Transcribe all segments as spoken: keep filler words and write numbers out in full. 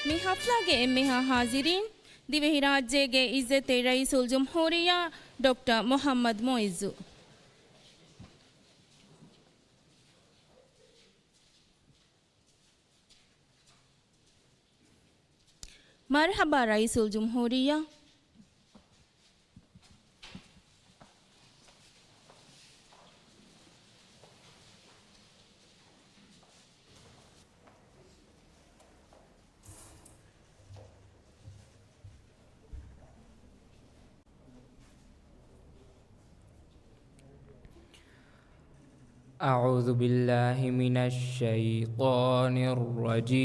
މި ޙަފްލާގެ އެންމެހާ ޙާޟިރީން، ދިވެހިރާއްޖޭގެ އިއްޒަތްތެރި ރައީސުލްޖުމްހޫރިއްޔާ ޑޮކްޓަރ މުޙައްމަދު މުޢިއްޒު. މަރުޙަބާ ރައީސުލްޖުމްހޫރިއްޔާ. أعوذ بالله من الشيطان الرجيم.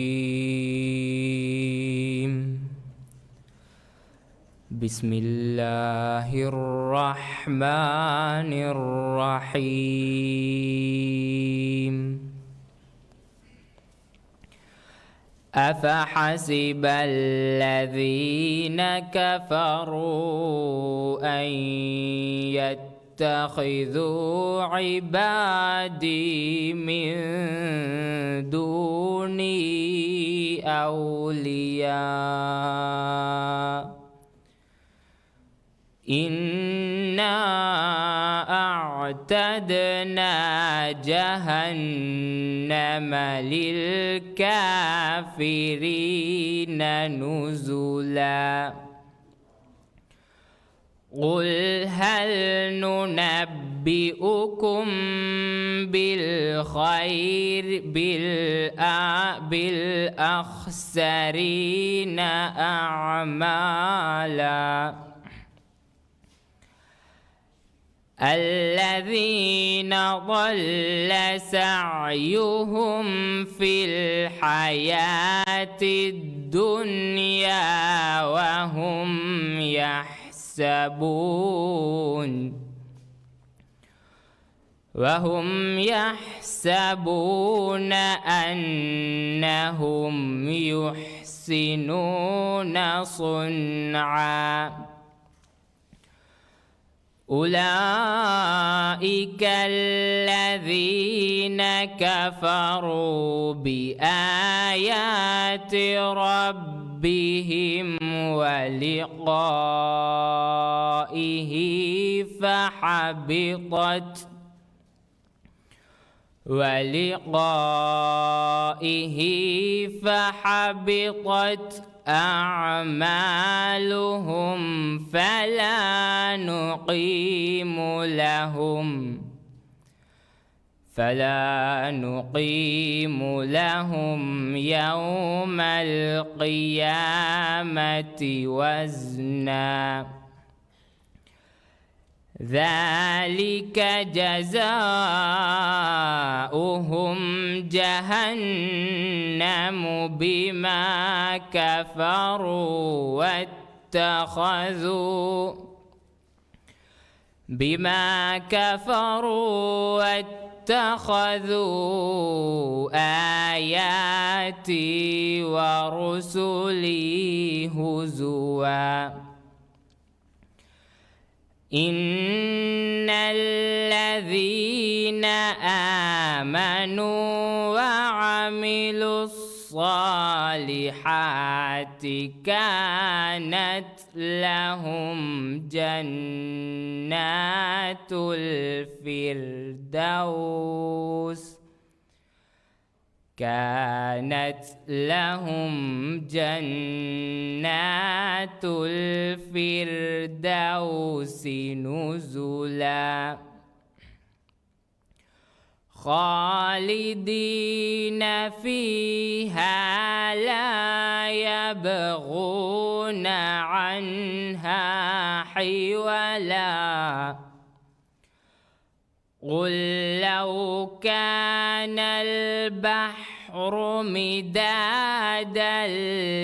بسم الله الرحمن الرحيم. أفحسب الذين كفروا أن يتخذوا عبادي من دوني أولياء إنا أعتدنا جهنم للكافرين نزلا. قل هل ننبئكم بالخير بالأ- بالأخسرين أعمالا. الذين ضل سعيهم في الحياة الدنيا وهم يحسبون، وهم يحسبون أنهم يحسنون صنعا. أولئك الذين كفروا بآيات ربهم ولقائه فحبطت ولقائه فحبطت أعمالهم فلا نقيم لهم فلا نقيم لهم يوم القيامة وزنا. ذلك جزاؤهم جهنم بما كفروا واتخذوا بما كفروا واتخذوا آياتي ورسلي هزوا. إن الذين آمنوا وعملوا الصالحات كانت لهم جنات الفردوس كانت لهم جنات الفردوس نزلا. خالدين فيها لا يبغون عنها حولا. قل لو كان البحر مدادا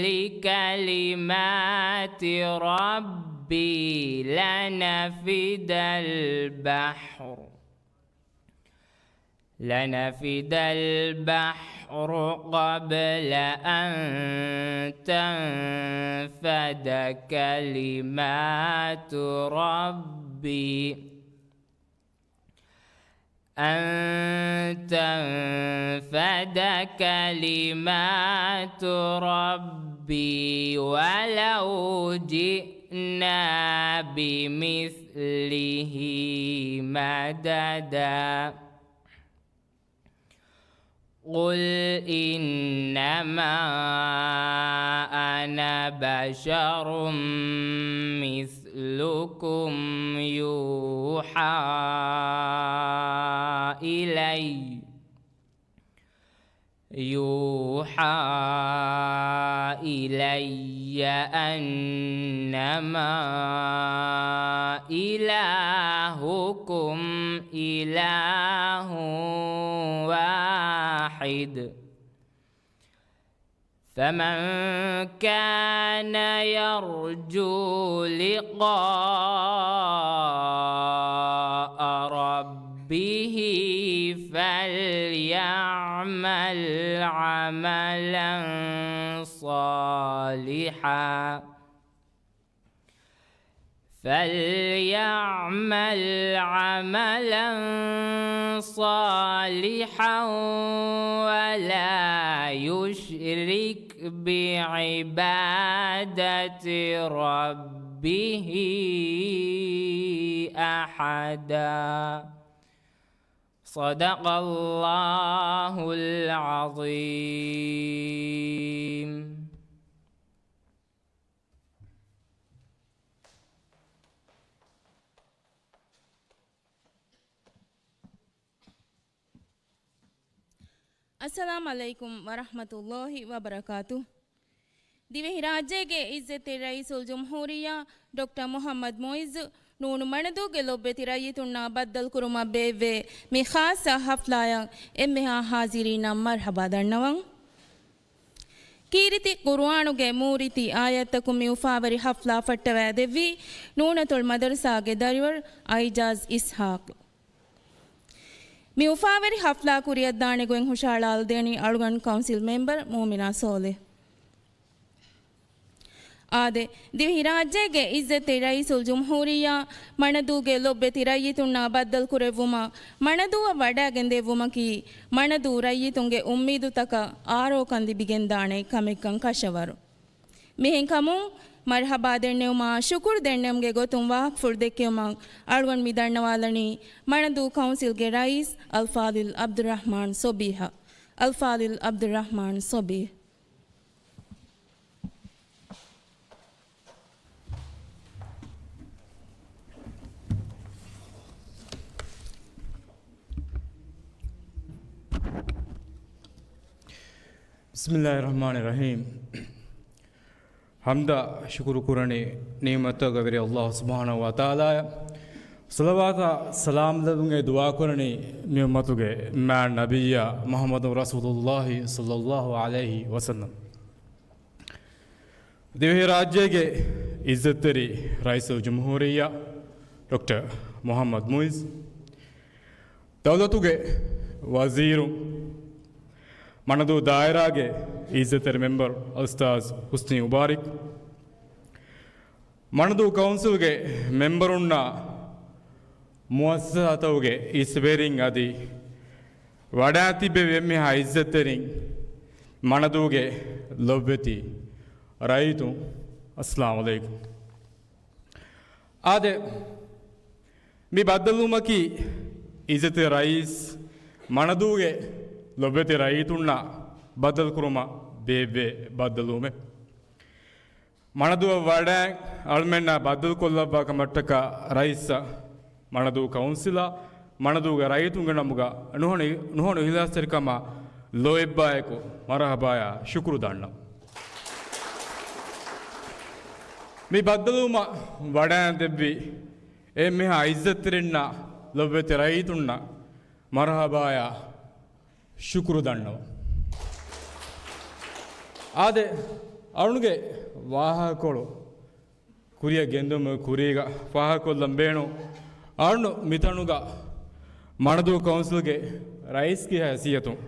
لكلمات ربي لنفد البحر لنفد البحر قبل أن تنفد كلمات ربي أن تنفد كلمات ربي رَبِّي وَلَوْ جِئْنَا بِمِثْلِهِ مَدَدًا. قُلْ إِنَّمَا أَنَا بَشَرٌ مِثْلُكُمْ يُوحَىٰ إِلَيَّ يُوحَىٰ إِلَيَّ أَنَّمَا إِلَٰهُكُمْ إِلَٰهٌ وَاحِدٌ، فَمَن كَانَ يَرْجُو لِقَاءَ رَبِّهِ فَلْيَعْمَلْ عَمَلًا صَالِحًا، فَلْيَعْمَلْ عَمَلًا صَالِحًا وَلَا يُشْرِكْ بِعِبَادَةِ رَبِّهِ أَحَدًا. صَدَقَ اللَّهُ الْعَظِيمُ. އައްސަލާމު ޢަލައިކުމް ވަރަޙްމަތުﷲި ވަބަރަކާތުހު. ދިވެހިރާއްޖޭގެ ޢިއްޒަތްތެރި ރައީސުލްޖުމްހޫރިއްޔާ ޑޮކްޓަރ މުޙައްމަދު މުޢިއްޒު ނޫނު މަނަދޫގެ ލޮބުވެތި ރައްޔިތުންނާ ބައްދަލުކުރުމަށް ބޭއްވޭ މި ޚާއްޞަ ޙަފްލާއަށް އެންމެހާ ޙާޟިރީންނަށް މަރްޙަބާ ދަންނަވަން. ކީރިތި ޤުރުއާނުގެ މޫރިތި އާޔަތްތަކުން މި އުފާވެރި ޙަފްލާ ފައްޓަވައިދެއްވީ ނޫނަތޮޅު މަދަރުސާގެ ދަރިވަރު އައިޖާޒް އިސްޙާޤު. މި އުފާވެރި ޙަފްލާ ކުރިއަށްދާނެ ގޮތް ހުށަހަޅާލަދޭނީ އަޅުގަނޑު ކައުންސިލް މެމްބަރު މޫމިނާ ޞޯލިޙް. އާދެ، ދިވެހިރާއްޖޭގެ ޢިއްޒަތްތެރި ރައީސުލްޖުމްހޫރިއްޔާ މަނަދޫގެ ލޮބުވެތި ރައްޔިތުންނާ ބައްދަލުކުރެއްވުމަށް މަނަދޫއަށް ވަޑައިގެންދެއްވުމަކީ، މަނަދޫ ރައްޔިތުންގެ އުއްމީދުތަކަށް އާރޯކަން ލިބިގެންދާނެ ކަމެއްކަން ކަށަވަރު. މިހެންކަމުން، މަރްޙަބާ ދެންނެވުމާ ޝުކުރު ދެންނެވުމުގެ ގޮތުން ވާހަކަފުޅު ދެއްކެވުމަށް އަޅުގަނޑު މި ދަންނަވާލަނީ މަނަދޫ ކައުންސިލްގެ ރައީސް އަލްފާޟިލް ޢަބްދުއްރަޙްމާން ޞޮބީޙަށް. އަލްފާޟިލް ޢަބްދުއްރަޙްމާން ޞޮބީޙް. ބިސްމިﷲިއްރަޙްމާނިއްރަޙީމް. ޙަމްދާ ޝުކުރު ކުރަނީ ނިޢުމަތުގެ ވެރި ﷲ ސުބްޙާނަހޫ ވަތަޢާލާއަށް. ޞަލަވާތާ ސަލާމް ލެއްވުމުގެ ދުޢާ ކުރަނީ މި އުއްމަތުގެ މާތް ނަބިއްޔާ މުޙައްމަދު ރަސޫލުﷲ ޞައްލަﷲު ޢަލައިހި ވަސައްލަމް. ދިވެހިރާއްޖޭގެ ޢިއްޒަތްތެރި ރައީސުލްޖުމްހޫރިއްޔާ ޑޮކްޓަރ މުޙައްމަދު މުޢިއްޒު، ދައުލަތުގެ ވަޒީރު، މަނަދޫ ދާއިރާގެ ޢިއްޒަތްތެރި މެމްބަރު އުސްތާޛު ޙުސްނީ މުބާރިކް، މަނަދޫ ކައުންސިލްގެ މެމްބަރުންނާ މުއައްސަސާތަކުގެ އިސްވެރިން އަދި ވަޑައިތިބެވި އެންމެހާ ޢިއްޒަތްތެރިން، މަނަދޫގެ ލޮބުވެތި ރައްޔިތުން، އައްސަލާމު ޢަލައިކުމް. އާދެ، މި ބައްދަލުވުމަކީ ޢިއްޒަތްތެރި ރައީސް މަނަދޫގެ ލޮބުވެތި ރައްޔިތުންނާ ބައްދަލުކުރުމަށް ބޭއްވޭ ބައްދަލުވުމެއް. މަނަދޫއަށް ވަޑައި އަޅުމެންނާ ބައްދަލުކޮށްލައްވާ ކަމަށްޓަކާ ރައީސަށް، މަނަދޫ ކައުންސިލަށް، މަނަދޫގެ ރައްޔިތުންގެ ނަމުގަ ނުހަނު، ނުހަނު އިޚްލާޞްތެރިކަމާ ލޯތްބާއެކު މަރުޙަބާޔާ ޝުކުރު ދަންނަ. މި ބައްދަލުވުމަށް ވަޑައިދެއްވި އެންމެހާ ޢިއްޒަތްތެރިންނާ ލޮބުވެތި ރައްޔިތުންނަށް މަރުޙަބާޔާ ޝުކުރު ދަންނަވަން. އާދެ، އަޅުގަނޑުގެ ވާހަކަކޮޅު ކުރިއަށް ގެންދިއުމުގެ ކުރީގަ ފާހަގަކޮށްލަން ބޭނުން، އަޅުގަނޑު މިތަނުގަ މަނަދޫ ކައުންސިލްގެ ރައީސްގެ ހައިސިއްޔަތުން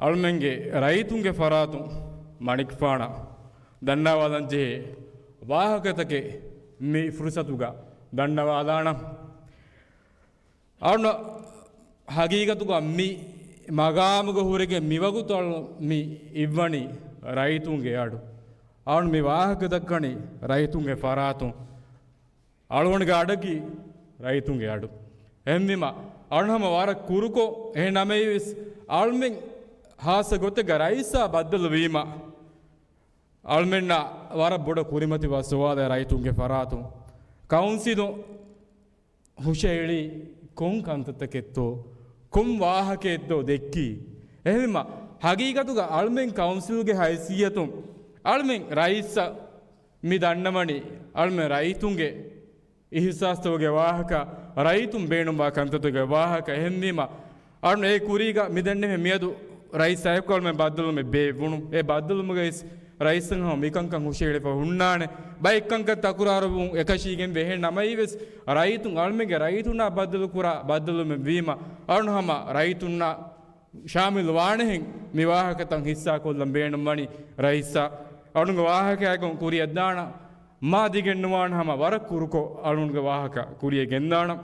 އަޅުމެންގެ ރައްޔިތުންގެ ފަރާތުން މަނިކުފާނަށް ދަންނަވާލަންޖެހޭ ވާހަކަތަކެއް މި ފުރުޞަތުގަ ދަންނަވާލާނަން. އަޅުން ހަގީގަތުގަ މި މަގާމުގަ ހުރެގެން މިވަގުތު އަޅުން މި އިއްވަނީ ރައްޔިތުންގެ އަޑު. އަޅުން މި ވާހަކަ ދައްކަނީ ރައްޔިތުންގެ ފަރާތުން. އަޅުގަނޑުގެ އަޑަކީ ރައްޔިތުންގެ އަޑު. އެހެންވީމަ، އަޅުން ހަމަ ވަރަށް ކުރުކޮށް، އެހެން ނަމަވެސް އަޅުމެން ހާއްސަ ގޮތެއްގަ ރައީސާ ބައްދަލުވީމަ، އަޅުމެންނަށް ވަރަށް ބޮޑަށް ކުރިމަތިވާ ސުވާލެއް ރައްޔިތުންގެ ފަރާތުން. ކައުންސިލު ހުށައެޅީ ކޮން ކަންތައްތަކެއްތޯ، ކޮން ވާހަކައެއްތޯ ދެއްކީ. އެހެންވީމަ، ހަގީގަތުގަ އަޅުމެން ކައުންސިލްގެ ހައިސިއްޔަތުން އަޅުމެން ރައީސަށް މި ދަންނަވަނީ އަޅުމެން ރައްޔިތުންގެ އިހުސާސްތަކުގެ ވާހަކަ، ރައްޔިތުން ބޭނުންވާ ކަންތައްތަކުގެ ވާހަކަ. އެހެންވީމަ، އަޅުން އެ ކުރީގަ މިދެންނެވި މިއަދު ރައީސް އާއެކު އަޅުމެން ބައްދަލުވުމެއް ބޭއްވުނު. އެ ބައްދަލުވުމުގައި ރައީސް ހަމަ މިކަންކަން ހުށައެޅިފަ ހުންނާނެ. ބައެއް ކަންކަން ތަކުރާރުވުން އެކަށީގެންވޭ. އެހެން ނަމަވެސް ރައްޔިތުން އަޅުމެންގެ ރައްޔިތުންނާ ބައްދަލު ކުރާ ބައްދަލުވުމެއް ވީމަ، އަޅުން ހަމަ ރައްޔިތުންނާ ޝާމިލު ވާނެހެން މި ވާހަކަތައް ހިއްސާކޮށްލަން ބޭނުންވަނީ ރައީސްއާ. އަޅުންގެ ވާހަކައިގޮން ކުރިއަށްދާނަ މާ ދިގެއްނުވާން ހަމަ ވަރަށް ކުރުކޮށް އަޅުންގެ ވާހަކަ ކުރިއަށް ގެންދާނަ.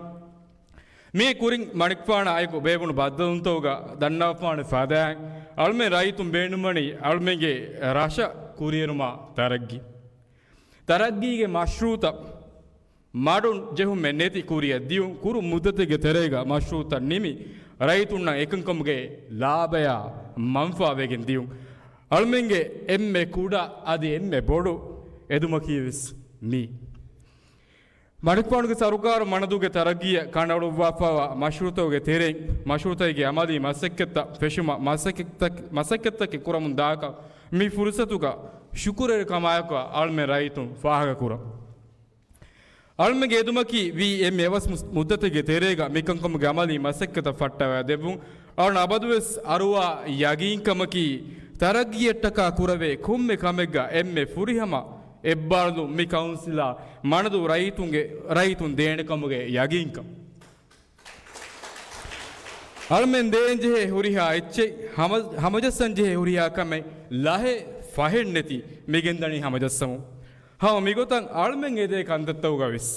މީ ކުރިން މަނިކުފާނާ އެކު ބޭވުނު ބައްދަލުވުންތަކުގަ ދަންނާފާނެ ފަދައިން އަޅުމެން ރައްޔިތުން ބޭނުންވަނީ އަޅުމެންގެ ރަށަށް ކުރިއެރުމާ ތަރައްގީ. ތަރައްގީގެ މަޝްރޫއުތައް މަޑުން ޖެހުމެއް ނެތި ކުރިއަށް ދިޔުން، ކުރު މުއްދަތެއްގެ ތެރޭގަ މަޝްރޫއުތައް ނިމި، ރައްޔިތުންނަށް އެކަންކަމުގެ ލާބަޔާ މަންފާވެގެން ދިޔުން. އަޅުމެންގެ އެންމެ ކުޑަ އަދި އެންމެ ބޮޑު އެދުމަކީވެސް މީ. މަނިކުފާނުގެ ސަރުކާރު މަނަދޫގެ ތަރައްގީއަށް ކަނޑައަޅުއްވާފައިވާ މަޝްރޫއުތަކުގެ ތެރެއިން، މަޝްރޫއުތަކުގެ އަމަލީ މަސައްކަތްތައް ފެށުމަށް މަސައްކަތްތައް، މަސައްކަތްތަކެއް ކުރަމުން ދާކަށް މި ފުރުސަތުގަ ޝުކުރެރިކަމާއެކު އަޅުމެން ރައްޔިތުން ފާހަގަކުރަން. އަޅުމެންގެ އެދުމަކީ ވީ އެންމެ އެއްވަސް މުސް-، މުއްދަތެއްގެ ތެރޭގަ މިކަންކަމުގެ އަމަލީ މަސައްކަތަށް ފައްޓަވައިދެއްވުން. އަޅުން އަބަދުވެސް އަރުވާ ޔަގީންކަމަކީ، ތަރައްގީއަށްޓަކާ ކުރެވޭ ކޮންމެ ކަމެއްގަ އެންމެ ފުރިހަމަ އެއްބާރުލުން މި ކައުންސިލާ މަނަދޫ ރައްޔިތުންގެ، ރައްޔިތުން ދޭނެކަމުގެ ޔަގީންކަން. އަޅުމެން ދޭންޖެހޭ ހުރިހާ އެއްޗެއް، ހަމަ-، ހަމަޖައްސަންޖެހޭ ހުރިހާ ކަމެއް ލަހެއް ފަހެއްނެތި މިގެންދަނީ ހަމަޖައްސަމުން. ހަމަ މިގޮތަށް އަޅުމެން އެދޭ ކަންތައްތަކުގަވެސް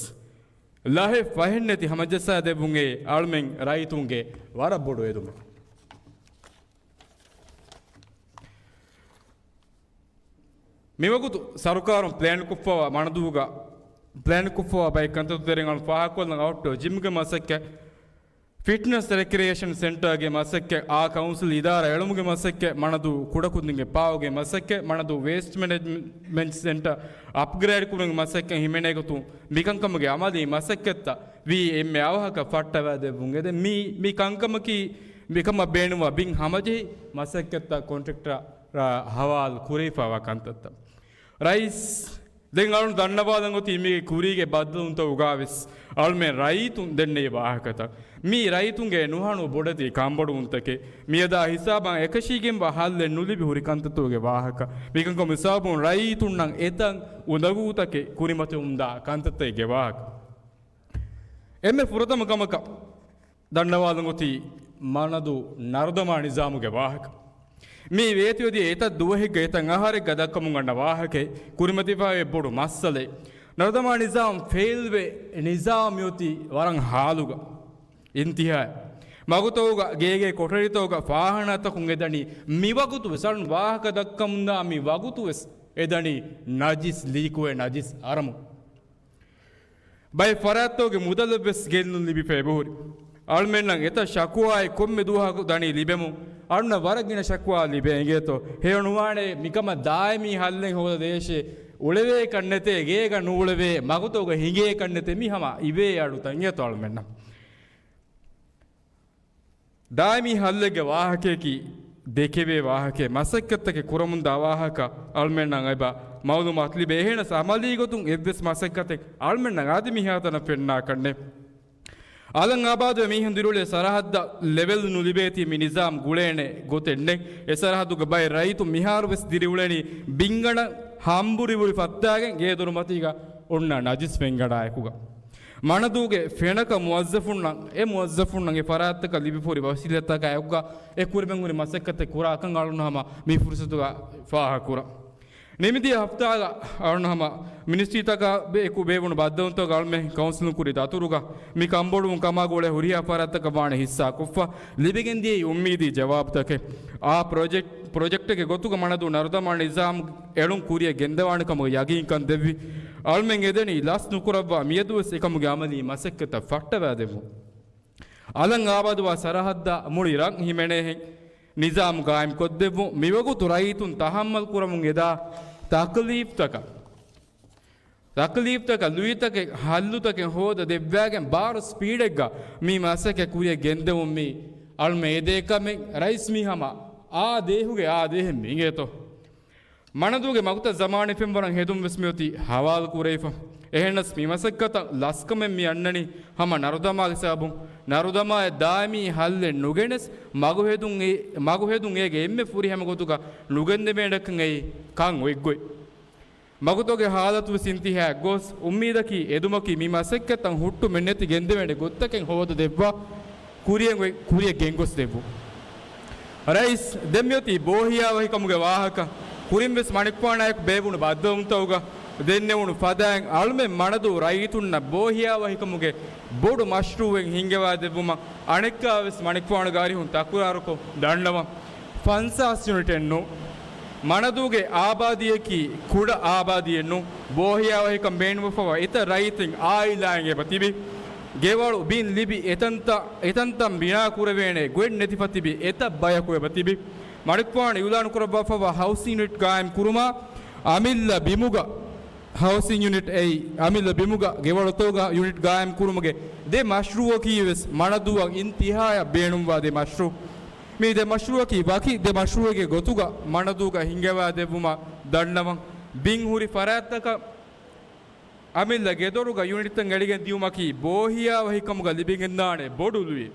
ލަހެއް ފަހެއްނެތި ހަމަޖައްސާދެއްވުން އެ އަޅުމެން ރައްޔިތުންގެ ވަރަށް ބޮޑު އެދުމެއް. މިވަގުތު ސަރުކާރުން ޕްލޭންކޮށްފައިވާ މަނަދޫގަ ޕްލޭންކޮށްފައިވާ ބައެއް ކަންތައްތައް ތެރެއިން އަޅުން ފާހަގަކޮށްލަން އައުޓްޑޯ ޖިމްގެ މަސައްކަތް، ފިޓްނަސް ރެކްރިއޭޝަން ސެންޓާގެ މަސައްކަތް، އާ ކައުންސިލް އިދާރާ އެޅުމުގެ މަސައްކަތް، މަނަދޫ ކުޑަކުދިންގެ ޕާވުގެ މަސައްކަތް، މަނަދޫ ވޭސްޓް މެނޭޖްމަންޓް ސެންޓާ އަޕްގްރޭޑް ކުރުމުގެ މަސައްކަތް ހިމެނޭގޮތުން މިކަންކަމުގެ އަމަލީ މަސައްކަތްތައް ވީ އެންމެ އަވަހަކަށް ފައްޓަވައިދެއްވުން އެދެން. މީ، މި ކަންކަމަކީ މިކަމަށް ބޭނުންވާ ބިން ހަމަޖެހި މަސައްކަތްތައް ކޮންޓްރެކްޓަރަށް ހަވާލު ކުރެވިފައިވާ ކަންތައްތައް. ރައީސް، ދެން އަޅުން ދަންނަވާލަން އޮތީ މީގެ ކުރީގެ ބައްދަލުވުންތައް އުގާވެސް އަޅުމެން ރައްޔިތުން ދެންނެވި ވާހަކަތައް. މީ ރައްޔިތުންގެ ނުހަނު ބޮޑެތި ކަންބޮޑުވުންތަކެއް. މިއަދާ ހިސާބަށް އެކަށީގެންވާ ހައްލެއް ނުލިބި ހުރި ކަންތައްތަކުގެ ވާހަކަ. މިކަންކަމުގެ ސަބަބުން ރައްޔިތުންނަށް އެތައް އުނދަގޫތަކެއް ކުރިމަތިވަމުންދާ ކަންތައްތަކެއްގެ ވާހަކަ. އެންމެ ފުރަތަމަ ކަމަކަށް ދަންނަވާލަން އޮތީ މަނަދޫ ނަރުދަމާ ނިޒާމުގެ ވާހަކަ. މީ ވޭތުވެދިޔަ އެތައް ދުވަހެއްގަ އެތައް އަހަރެއްގަ ދައްކަމުން އަންނަ ވާހަކައެއް. ކުރިމަތިވެފައިވާ އެއް ބޮޑު މައްސަލައެއް. ނަރުދަމާ ނިޒާމް ފެއިލްވެ، ނިޒާމް މިއޮތީ ވަރަށް ހާލުގަ. އިންތިހާއެއް. މަގުތަކުގަ، ގޭގެ ކޮޓަރިތަކުގަ ފާހާނާތަކުން އެދަނީ މިވަގުތުވެސް، އަޅުން ވާހަކަ ދައްކަމުންދާ މި ވަގުތުވެސް އެދަނީ ނަޖިސް ލީކުވެ ނަޖިސް އަރަމުން. ބައެއް ފަރާތްތަކުގެ މުދަލެއްވެސް ގެއްލުން ލިބިފަ އެބަހުރި. އަޅުމެންނަށް އެތައް ޝަކުވާއެއް ކޮންމެ ދުވަހަކު ދަނީ ލިބެމުން. އަޅުންނަށް ވަރަށް ގިނަ ޝަކުވާ ލިބެ އެނގޭތޯ. ހެޔޮނުވާނެ މިކަމަށް ދާއިމީ ހައްލެއް ހޯދަދޭށޭ. އުޅެވޭކަށްނެތޭ، ގޭގަ ނޫޅެވޭ، މަގުތަކުގަ ހިނގޭކަށްނެތޭ، މި ހަމަ އިވޭ އަޑުތައް އިނގޭތޯ އަޅުމެންނަށް. ދާއިމީ ހައްލެއްގެ ވާހަކަޔަކީ ދެކެވޭ ވާހަކައެއް، މަސައްކަތްތަކެއް ކުރަމުންދާ ވާހަކަ އަޅުމެންނަށް އެބަ މައުލޫމާތު ލިބޭ. އެހެނަސް އަމަލީ ގޮތުން އެއްވެސް މަސައްކަތެއް އަޅުމެންނަށް އަދި މިހާތަނަށް ފެންނާކަށްނެތް. އަލަށް އާބާދުވެ މީހުން ދިރިއުޅޭ ސަރަހައްދަށް ލެވެލް ނުލިބޭތީ މި ނިޒާމް ގުޅޭނެ ގޮތެއް ނެތް. އެ ސަރަހައްދުގެ ބައެއް ރައްޔިތުން މިހާރުވެސް ދިރިއުޅެނީ ބިންގަނޑަށް ހަނބުރިވުރި ފައްތާގެން ގޭދޮރުމަތީގަ އޮންނަ ނަޖިސް ފެންގަނޑާއެކުގަ. މަނަދޫގެ ފެނަކަ މުވައްޒަފުންނަށް، އެ މުވައްޒަފުންނަށް އެ ފަރާތްތަކަށް ލިބިފަހުރި ވަސީލަތްތަކާ އެކުގަ އެ ކުރިމަތިވެރި މަސައްކަތެއް ކުރާކަން އަޅުން ހަމަ މި ފުރުސަތުގަ ފާހަގަކުރަން. ނިމިދިޔަ ހަފްތާގަ އަޅުން ހަމަ މިނިސްޓްރީތަކާ އެކު ބޭއްވުނު ބައްދަލުވުންތަކުގަ އަޅުމެން ކައުންސިލުން ކުރި ދަތުރުގަ މި ކަންބޮޑުވުން ކަމާ ގުޅޭ ހުރިހާ ފަރާތްތަކަށް ވާނެ ހިއްސާކޮށްފަ ލިބިގެންދިޔައީ އުއްމީދީ ޖަވާބުތަކެއް. އާ ޕްރޮޖެކްޓް ޕްރޮޖެކްޓެއްގެ ގޮތުގަ މަނަދޫ ނަރުދަމާ ނިޒާމް އެޅުން ކުރިއަށް ގެންދަވާނެ ކަމުގެ ޔަގީންކަން ދެއްވި. އަޅުމެން އެދެނީ ލަސް ނުކުރައްވާ މިއަދުވެސް އެކަމުގެ އަމަލީ މަސައްކަތަށް ފައްޓަވާދެއްވުން. އަލަށް އާބާދުވާ ސަރަހައްދާ މުޅި ރަށް ހިމެނޭހެން ނިޒާމް ގާއިމް ކޮށްދެއްވުން. މިވަގުތު ރައްޔިތުން ތަހައްމަލް ކުރަމުން އެދާ ތަކްލީފްތަކަށް، ތަކްލީފްތަކަށް ލުއިތަކެއް ހައްލުތަކެއް ހޯދަ ދެއްވާގެން ބާރު ސްޕީޑެއްގަ މި މަސައްކަތް ކުރިއަށް ގެންދެވުން މި އަޅުމެން އެދޭ ކަމެއް. ރައީސް މީ ހަމަ އާ ދޭހުގެ އާ ދޭހެއް މި އިނގޭތޯ. މަނަދޫގެ މަގުތައް ޒަމާނީ ފެންވަރަށް ހެދުން ވެސް މިއޮތީ ހަވާލު ކުރެވިފަ. އެހެންނަސް މި މަސައްކަތަށް ލަސްކަމެއް މި އަންނަނީ ހަމަ ނަރުދަމާގެ ސަބަބުން. ނަރުދަމާއަށް ދާއިމީ ހައްލެއް ނުގެނެސް މަގުހެދުން އެ، މަގުހެދުން އޭގެ އެންމެ ފުރިހަމަ ގޮތުގަ ނުގެންދެވޭނެކަން އެއީ ކަން އޮތްގޮތް. މަގުތަކުގެ ހާލަތުވެސް އިންތިހާއަށް ގޮސް، އުއްމީދަކީ އެދުމަކީ މި މަސައްކަތަށް ހުއްޓުމެއް ނެތި ގެންދެވޭނެ ގޮތްތަކެއް ހޯދަ ދެއްވާ ކުރިއަށް އޮތް، ކުރިއަށް ގެންގޮސް ދެއްވުން. ރައީސް، ދެން މިއޮތީ ބޯހިޔާވަހިކަމުގެ ވާހަކަ. ކުރިންވެސް މަނިކުފާނާއެކު ބޭއްވުނު ބައްދަލުވުންތަކުގަ ދެންނެވުނު ފަދައިން އަޅުމެން މަނަދޫ ރައްޔިތުންނަށް ބޯހިޔާވަހިކަމުގެ ބޮޑު މަޝްރޫއެއް ހިންގަވާ ދެއްވުމަށް އަނެއްކާވެސް މަނިކުފާނުގެ އަރިހުން ތަކުރާރުކޮށް ދަންނަވަން. ފަންސާސް ޔުނިޓެއް ނޫން. މަނަދޫގެ އާބާދީއަކީ ކުޑަ އާބާދީއެއް ނޫން. ބޯހިޔާވަހިކަން ބޭނުންވެފަވާ އެތައް ރައްޔިތުން އާއިލާއިން އެބަ ތިބި. ގެވަޅު ބިން ލިބި އެތަންތަ-، އެތަންތަން ބިނާ ކުރެވޭނެ ގޮތް ނެތިފަ ތިބި އެތައް ބަޔަކު އެބަ ތިބި. މަނިކުފާނު އިއުލާނު ކުރައްވާފަވާ ހައުސިން ޔުނިޓް ގާއިމް ކުރުމާ، އަމިއްލަ ބިމުގަ ހައުސިން ޔުނިޓް އެއީ، އަމިއްލަ ބިމުގަ ގެވަޅުތަކުގަ ޔުނިޓް ގާއިމް ކުރުމުގެ ދެ މަޝްރޫއަކީ ވެސް މަނަދޫއަށް އިންތިހާޔަށް ބޭނުންވާ ދެ މަޝްރޫ. މި ދެ މަޝްރޫއަކީ ވަކި ދެ މަޝްރޫއެއްގެ ގޮތުގަ މަނަދޫގަ ހިންގަވާ ދެއްވުމަށް ދަންނަވަން. ބިން ހުރި ފަރާތްތަކަށް އަމިއްލަ ގެދޮރުގަ ޔުނިޓްތައް އެޅިގެން ދިޔުމަކީ ބޯހިޔާވަހިކަމުގަ ލިބިގެންދާނެ ބޮޑު ލުއި.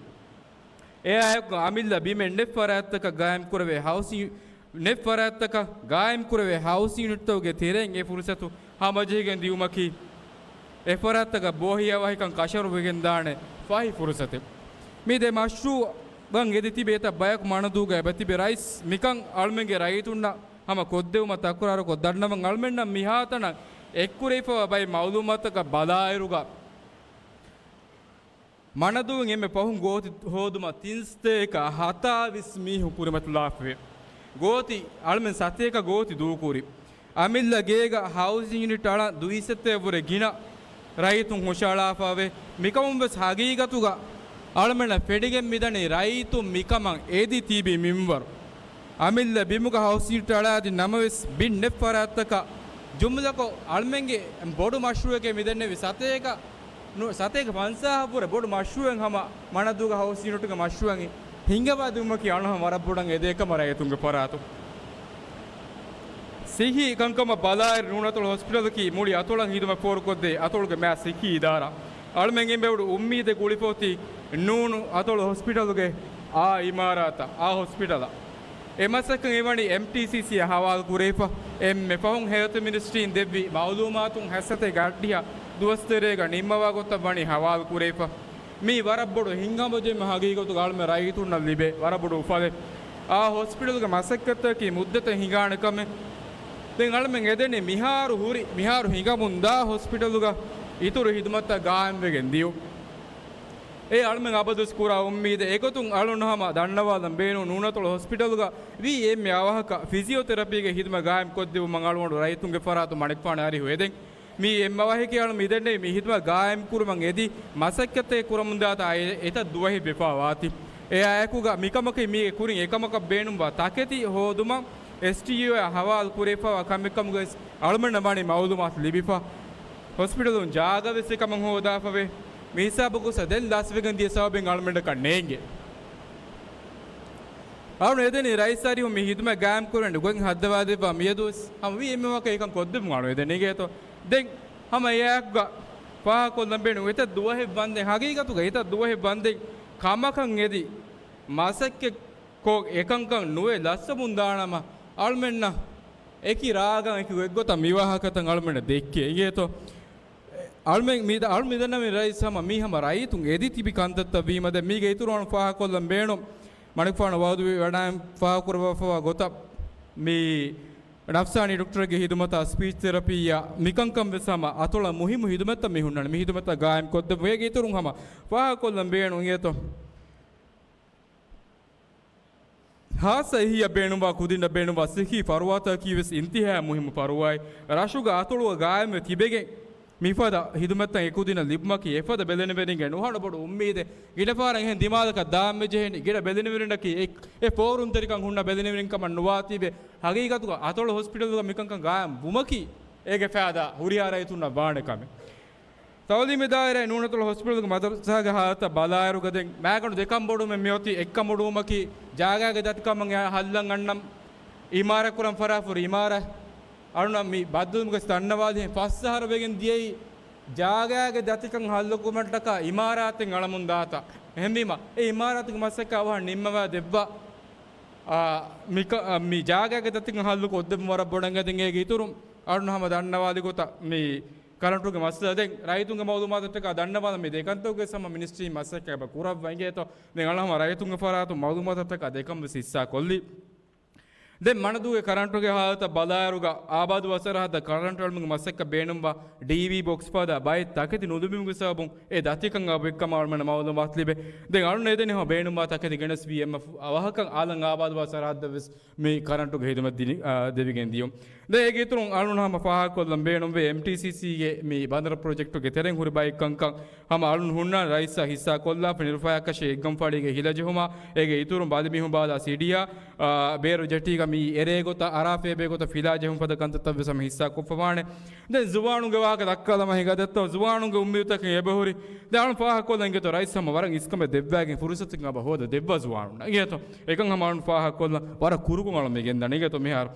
އެއާއެކު އަމިއްލަ ބިމެއް ނެތް ފަރާތްތަކަށް ގާއިމްކުރެވޭ ހައުސިން، ނެތް ފަރާތްތަކަށް ގާއިމްކުރެވޭ ހައުސިން ޔުނިޓްތަކުގެ ތެރެއިން އެ ފުރުސަތު ހަމަޖެހިގެން ދިޔުމަކީ، އެ ފަރާތްތަކަށް ބޯހިޔާވަހިކަން ކަށަވަރުވެގެންދާނެ ފަހި ފުރުސަތެއް. މި ދެ މަޝްރޫއަށް އެދި ތިބި އެތައް ބަޔަކު މަނަދޫގަ އެބަތިބި. ރައީސް މިކަން އަޅުމެންގެ ރައްޔިތުންނަށް ހަމަ ކޮށްދެވުމަށް ތަކުރާރުކޮށް ދަންނަވަން. އަޅުމެންނަށް މިހާތަނަށް އެއްކުރެވިފަވާ ބައެއް މައުލޫމާތަކަށް ބަލާއިރުގަ، މަނަދޫއިން އެންމެ ފަހުން ގޯތި ހޯދުމަށް ތިންސަތޭކަ ހަތާވީސް މީހުން ކުރިމަތިލާފަވޭ. ގޯތި، އަޅުމެން ސަތޭކަ ގޯތި ދޫކުރި. އަމިއްލަ ގޭގަ ހައުސިން ޔުނިޓް އަޅަން ދުއިސައްތައެއްވުރެ ގިނަ ރައްޔިތުން ހުށައަޅާފަވޭ. މިކަމުން ވެސް ހަގީގަތުގަ އަޅުމެންނަށް ފެނިގެން މިދަނީ ރައްޔިތުން މިކަމަށް އެދި ތިބި މިންވަރު. އަމިއްލަ ބިމުގަ ހައުސިން ޔުނިޓް އަޅާދިން ނަމަވެސް، ބިން ނެތް ފަރާތްތަކަށް ޖުމްލަކޮށް، އަޅުމެންގެ ބޮޑު މަޝްރޫއެކޭ މިދެންނެވި ސަތޭކަ، ނު-، ސަތޭކަ ފަންސާހަށްވުރެ ބޮޑު މަޝްރޫއެއް ހަމަ މަނަދޫގަ ހައުސިން ޔުނިޓުގެ މަޝްރޫއަށް ހިންގަވާ ދިއުމަކީ އަޅުގަނޑު ވަރަށް ބޮޑަށް އެދޭ ކަމަށް ރައްޔިތުންގެ ފަރާތުން. ސިއްހީ ކަންކަމަށް ބަލާއިރު ނޫން އަތޮޅު ހޮސްޕިޓަލަކީ މުޅި އަތޮޅަށް ހިދުމަތް ފޯރުކޮށްދޭ އަތޮޅުގެ މާ ސިއްހީ އިދާރާ. އަޅުމެން އެނބެވޮޑު އުއްމީދެއް ގުޅިފަ އޮތީ ނޫނު އަތޮޅު ހޮސްޕިޓަލުގެ އާ އިމާރާތަށް، އާ ހޮސްޕިޓަލަށް. އެ މަސައްކަތް އެވަނީ އެމްޓީސީސީއަށް ހަވާލު ކުރެވިފަ. އެންމެ ފަހުން ހެލްތު މިނިސްޓްރީން ދެއްވި މައުލޫމާތުން ހަތްސަތޭކަ އަށްޑިހަ ދުވަސް ތެރޭގަ ނިންމަވާ ގޮތަށް ވަނީ ހަވާލު ކުރެވިފަ. މީ ވަރަށް ބޮޑު ހިތްހަމަޖެހުމެއް ހަގީގަތުގަ އަޅުމެން ރައްޔިތުންނަށް ލިބޭ ވަރަށް ބޮޑު އުފަލެއް. އާ ހޮސްޕިޓަލުގެ މަސައްކަތަކީ މުއްދަތެއް ހިނގާނެ ކަމެއް. ދެން އަޅުމެން އެދެނީ މިހާރު ހުރި، މިހާރު ހިނގަމުންދާ ހޮސްޕިޓަލުގަ އިތުރު ހިދުމަތްތައް ގާއިމްވެގެން ދިޔުން. އެ އަޅުމެން އަބަދުވެސް ކުރާ އުއްމީދެއް. އެގޮތުން އަޅުން ހަމަ ދަންނަވާލަން ބޭނުން ނޫނަތޮޅު ހޮސްޕިޓަލުގަ ވީ އެންމެ އަވަހަކަށް ފިޒިއޯތެރަޕީގެ ހިދުމަތް ގާއިމް ކޮށްދެވުމަށް އަޅުގަނޑު ރައްޔިތުންގެ ފަރާތުން މަނިކުފާނު އަރިހު އެދެން. މީ އެންމެ އަވަހަކީ އަޅު މިދެންނެވި މި ހިދުމަތް ގާއިމް ކުރުމަށް އެދި މަސައްކަތެއް ކުރަމުންދާތާ އެ-، އެތައް ދުވަހެއް ވެފާ ވާތީ. އެއާއެކުގަ މިކަމަކީ މީގެ ކުރިން އެކަމަކަށް ބޭނުންވާ ތަކެތި ހޯދުމަށް އެސްޓީއޯއާ ހަވާލު ކުރެވިފައިވާ ކަމެއް ކަމުގައި ވެސް އަޅުމެންނަށް ވަނީ މައުލޫމާތު ލިބިފަ. ހޮސްޕިޓަލުން ޖާގަ ވެސް އެކަމަށް ހޯދާފަވޭ. މި ހިސާބަކު ދެން ލަސްވެގެން ދިޔަ ސަބަބެއް އަޅުމެންނަކަށް ނޭނގެ. އަޅުން އެދެނީ ރައީސް އަރިހު މި ހިދުމަތް ގާއިމް ކުރެވޭނެ ގޮތް ހައްދަވާ ދެއްވާ މިއަދުވެސް ހަމަ ވީ އެންމެ ވަކަށް އެކަން ކޮށްދެއްވުން އަޅުން އެދެނީ އިނގޭތޯ. ދެން ހަމަ އެއާއެކުގަ ފާހަގަކޮށްލަން ބޭނުން އެތައް ދުވަހެއް ވަންދެން، ހަގީގަތުގަ އެތައް ދުވަހެއް ވަންދެން ކަމަކަށް އެދި މަސައްކަތް ކޮށް އެކަންކަން ނުވެ ލަސްވަމުން ދާނަމަ އަޅުމެންނަށް އެކި ރާގަށް އެކި ގޮތްގޮތަށް މިވާހަކަތައް އަޅުމެންނަށް ދެއްކޭ އިނގޭތޯ. އަޅުމެން މި-، އަޅު މިދަންނަވި ރައީސް ހަމަ މީ ހަމަ ރައްޔިތުން އެދި ތިބި ކަންތައްތައް ވީމަ ދެން މީގެ އިތުރު އަޅުން ފާހަގަކޮށްލަން ބޭނުން. މަނިކުފާނު ވައުދުވެވަޑައިން ފާހަގަކުރައްވާފައިވާ ގޮތަށް މި ނަފްސާނީ ޑޮކްޓަރެއްގެ ހިދުމަތާ ސްޕީޗް ތެރަޕީއާ މިކަންކަން ވެސް ހަމަ އަތޮޅަށް މުހިއްމު ހިދުމަތްތައް މި ހުންނާނެ. މި ހިދުމަތްތައް ގާއިމް ކޮށްދެއްވުން އޭގެ އިތުރުން ހަމަ ފާހަގަކޮށްލަން ބޭނުން އިނގޭތޯ. ހާއްސަ އެހީއަށް ބޭނުންވާ ކުދިންނަށް ބޭނުންވާ ސިއްހީ ފަރުވާތަކީ ވެސް އިންތިހާއަށް މުހިއްމު ފަރުވާއެއް. ރަށުގަ އަތޮޅުގަ ގާއިމްވެ ތިބެގެން މިފަދަ ހިދުމަތްތައް އެކުދިންނަށް ލިބުމަކީ އެފަދަ ބެލެނިވެރިންގެ ނުހަނު ބޮޑު އުއްމީދެއް. ގިނަ ފަހަރަށް އެހެން ދިމާލަކަށް ދާންވެއްޖެހެނީ ގިނަ ބެލެނިވެރިންނަކީ އެ، އެ ފޯރުންތެރިކަން ހުންނަ ބެލެނިވެރިން ކަމަށް ނުވާތީވެ، ހަގީގަތުގަ އަތޮޅު ހޮސްޕިޓަލުގަ މިކަންކަން ގާއިމް ވުމަކީ އޭގެ ފައިދާ ހުރިހާ ރައްޔިތުންނަށް ވާނެ ކަމެއް. ތައުލީމީ ދާއިރާއިން ނޫނަތޮޅު ހޮސްޕިޓަލުގެ މަދަރުސާގެ ހާލަތަށް ބަލާއިރުގަ ދެން މާގަނޑު ދެކަނބޮޑުވުމެއް މިއޮތީ. އެއްކަނބޮޑުވުމަކީ ޖާގާގެ ދަތިކަމަށް ހައްލަށް އަންނަން އިމާރާތް ކުރަން ފަރާތްފުރި އިމާރާތް. އަޅުނަށް މި ބައްދަލުވުމުގެ ދަންނަވާލިހެން ފަސް އަހަރު ވެގެން ދިޔައީ ޖާގާގެ ދަތިކަން ހައްލުކުރުމަށްޓަކާ އިމާރާތެއް އަޅަމުން ދާތާ. އެހެންވީމަ އެ އިމާރާތުގެ މަސައްކަތް އަވަހަށް ނިންމަވާ ދެއްވާ. އާ، މިކަ-، އާ، މި ޖާގާގެ ދަތިކަން ހައްލު ކޮށްދެއްވުން ވަރަށް ބޮޑަށް އެދެން އޭގެ އިތުރުން އަޅުން ހަމަ ދަންނަވާލި ގޮތަށް މި ކަރަންޓުގެ މައްސަލަ ދެން ރައްޔިތުންގެ މައުލޫމާތަށްޓަކާ ދަންނަވާލަން މި ދެކަންތަކުގެ ހަމަ މިނިސްޓްރީ މަސައްކަތް ކުރައްވަ އިނގޭތޯ. ދެން އަޅުން ހަމަ ރައްޔިތުންގެ ފަރާތުން މައުލޫމާތަށްޓަކާ ދެކަން ވެސް ހިއްސާ ކޮށްލީ. ދެން މަނަދޫގެ ކަރަންޓުގެ ހާލަތަށް ބަލާއިރުގަ އާބާދު ވަސަރަހައްދަށް ކަރަންޓު އެޅުމުގެ މަސައްކަތް ބޭނުންވާ ޑީވީ ބޮކްސް ފަދަ ބައެއް ތަކެތި ނުލިބުމުގެ ސަބަބުން އެ ދަތިކަން އަބައެއްކަމަށް އަޅުމެންނަށް މައުލޫމާތު ލިބޭ. ދެން އަޅުން އެދެނީ ހަމަ ބޭނުންވާ ތަކެތި ގެނެސް ވީ އެމްއެފް އަވަހަކަށް އަލަން އާބާދު ވަސަރަހައްދަށް ވެސް މި ކަރަންޓުގެ ހިދުމަތް ދިނި-، އާ، ދެވިގެން ދިޔުން. ދެން އޭގެ އިތުރުން އަޅުން ހަމަ ފާހަގަކޮށްލަން ބޭނުންވޭ އެމްޓީސީސީގެ މި ބަނދަރު ޕްރޮޖެކްޓުގެ ތެރެއިން ހުރި ބައެއް ކަންކަން ހަމަ އަޅުން ހުންނަ ރައީސްއާ ހިއްސާ ކޮށްލާފަ ނިރުފާޔަކަށީ އެއްގަނޑު ފަޅީގެ ހިލަ ޖެހުމާ، އޭގެ އިތުރުން ބަލިމީހުން ބާލާ ސީޑީއާ، އާ، ބޭރު ޖެޓީގަ މި އެރޭ ގޮތަށް އަރާ ފޭބޭ ގޮތަށް ފިލާ ޖެހުން ފަދަ ކަންތައްތައް ވެސް ހަމަ ހިއްސާ ކޮށްފަވާނެ. ދެން ޒުވާނުންގެ ވާހަކަ ދައްކާލަމާ ހިނގާދެއްތޯ، ޒުވާނުންގެ އުއްމީދުތަކެއް އެބަހުރި. ދެން އަޅުން ފާހަގަކޮށްލަން އިނގޭތޯ ރައީސް ހަމަ ވަރަށް އިސްކަމެއް ދެއްވާގެން ފުރުސަތެއް އަބަ ހޯދަ ދެއްވާ ޒުވާނުންނަށް އިނގޭތޯ. އެކަން ހަމަ އަޅުން ފާހަގަކޮށްލަން ވަރަށް ކުރުކޮށް އަޅުމެ ގެންދަނީ އިނގޭތޯ މިހާރު.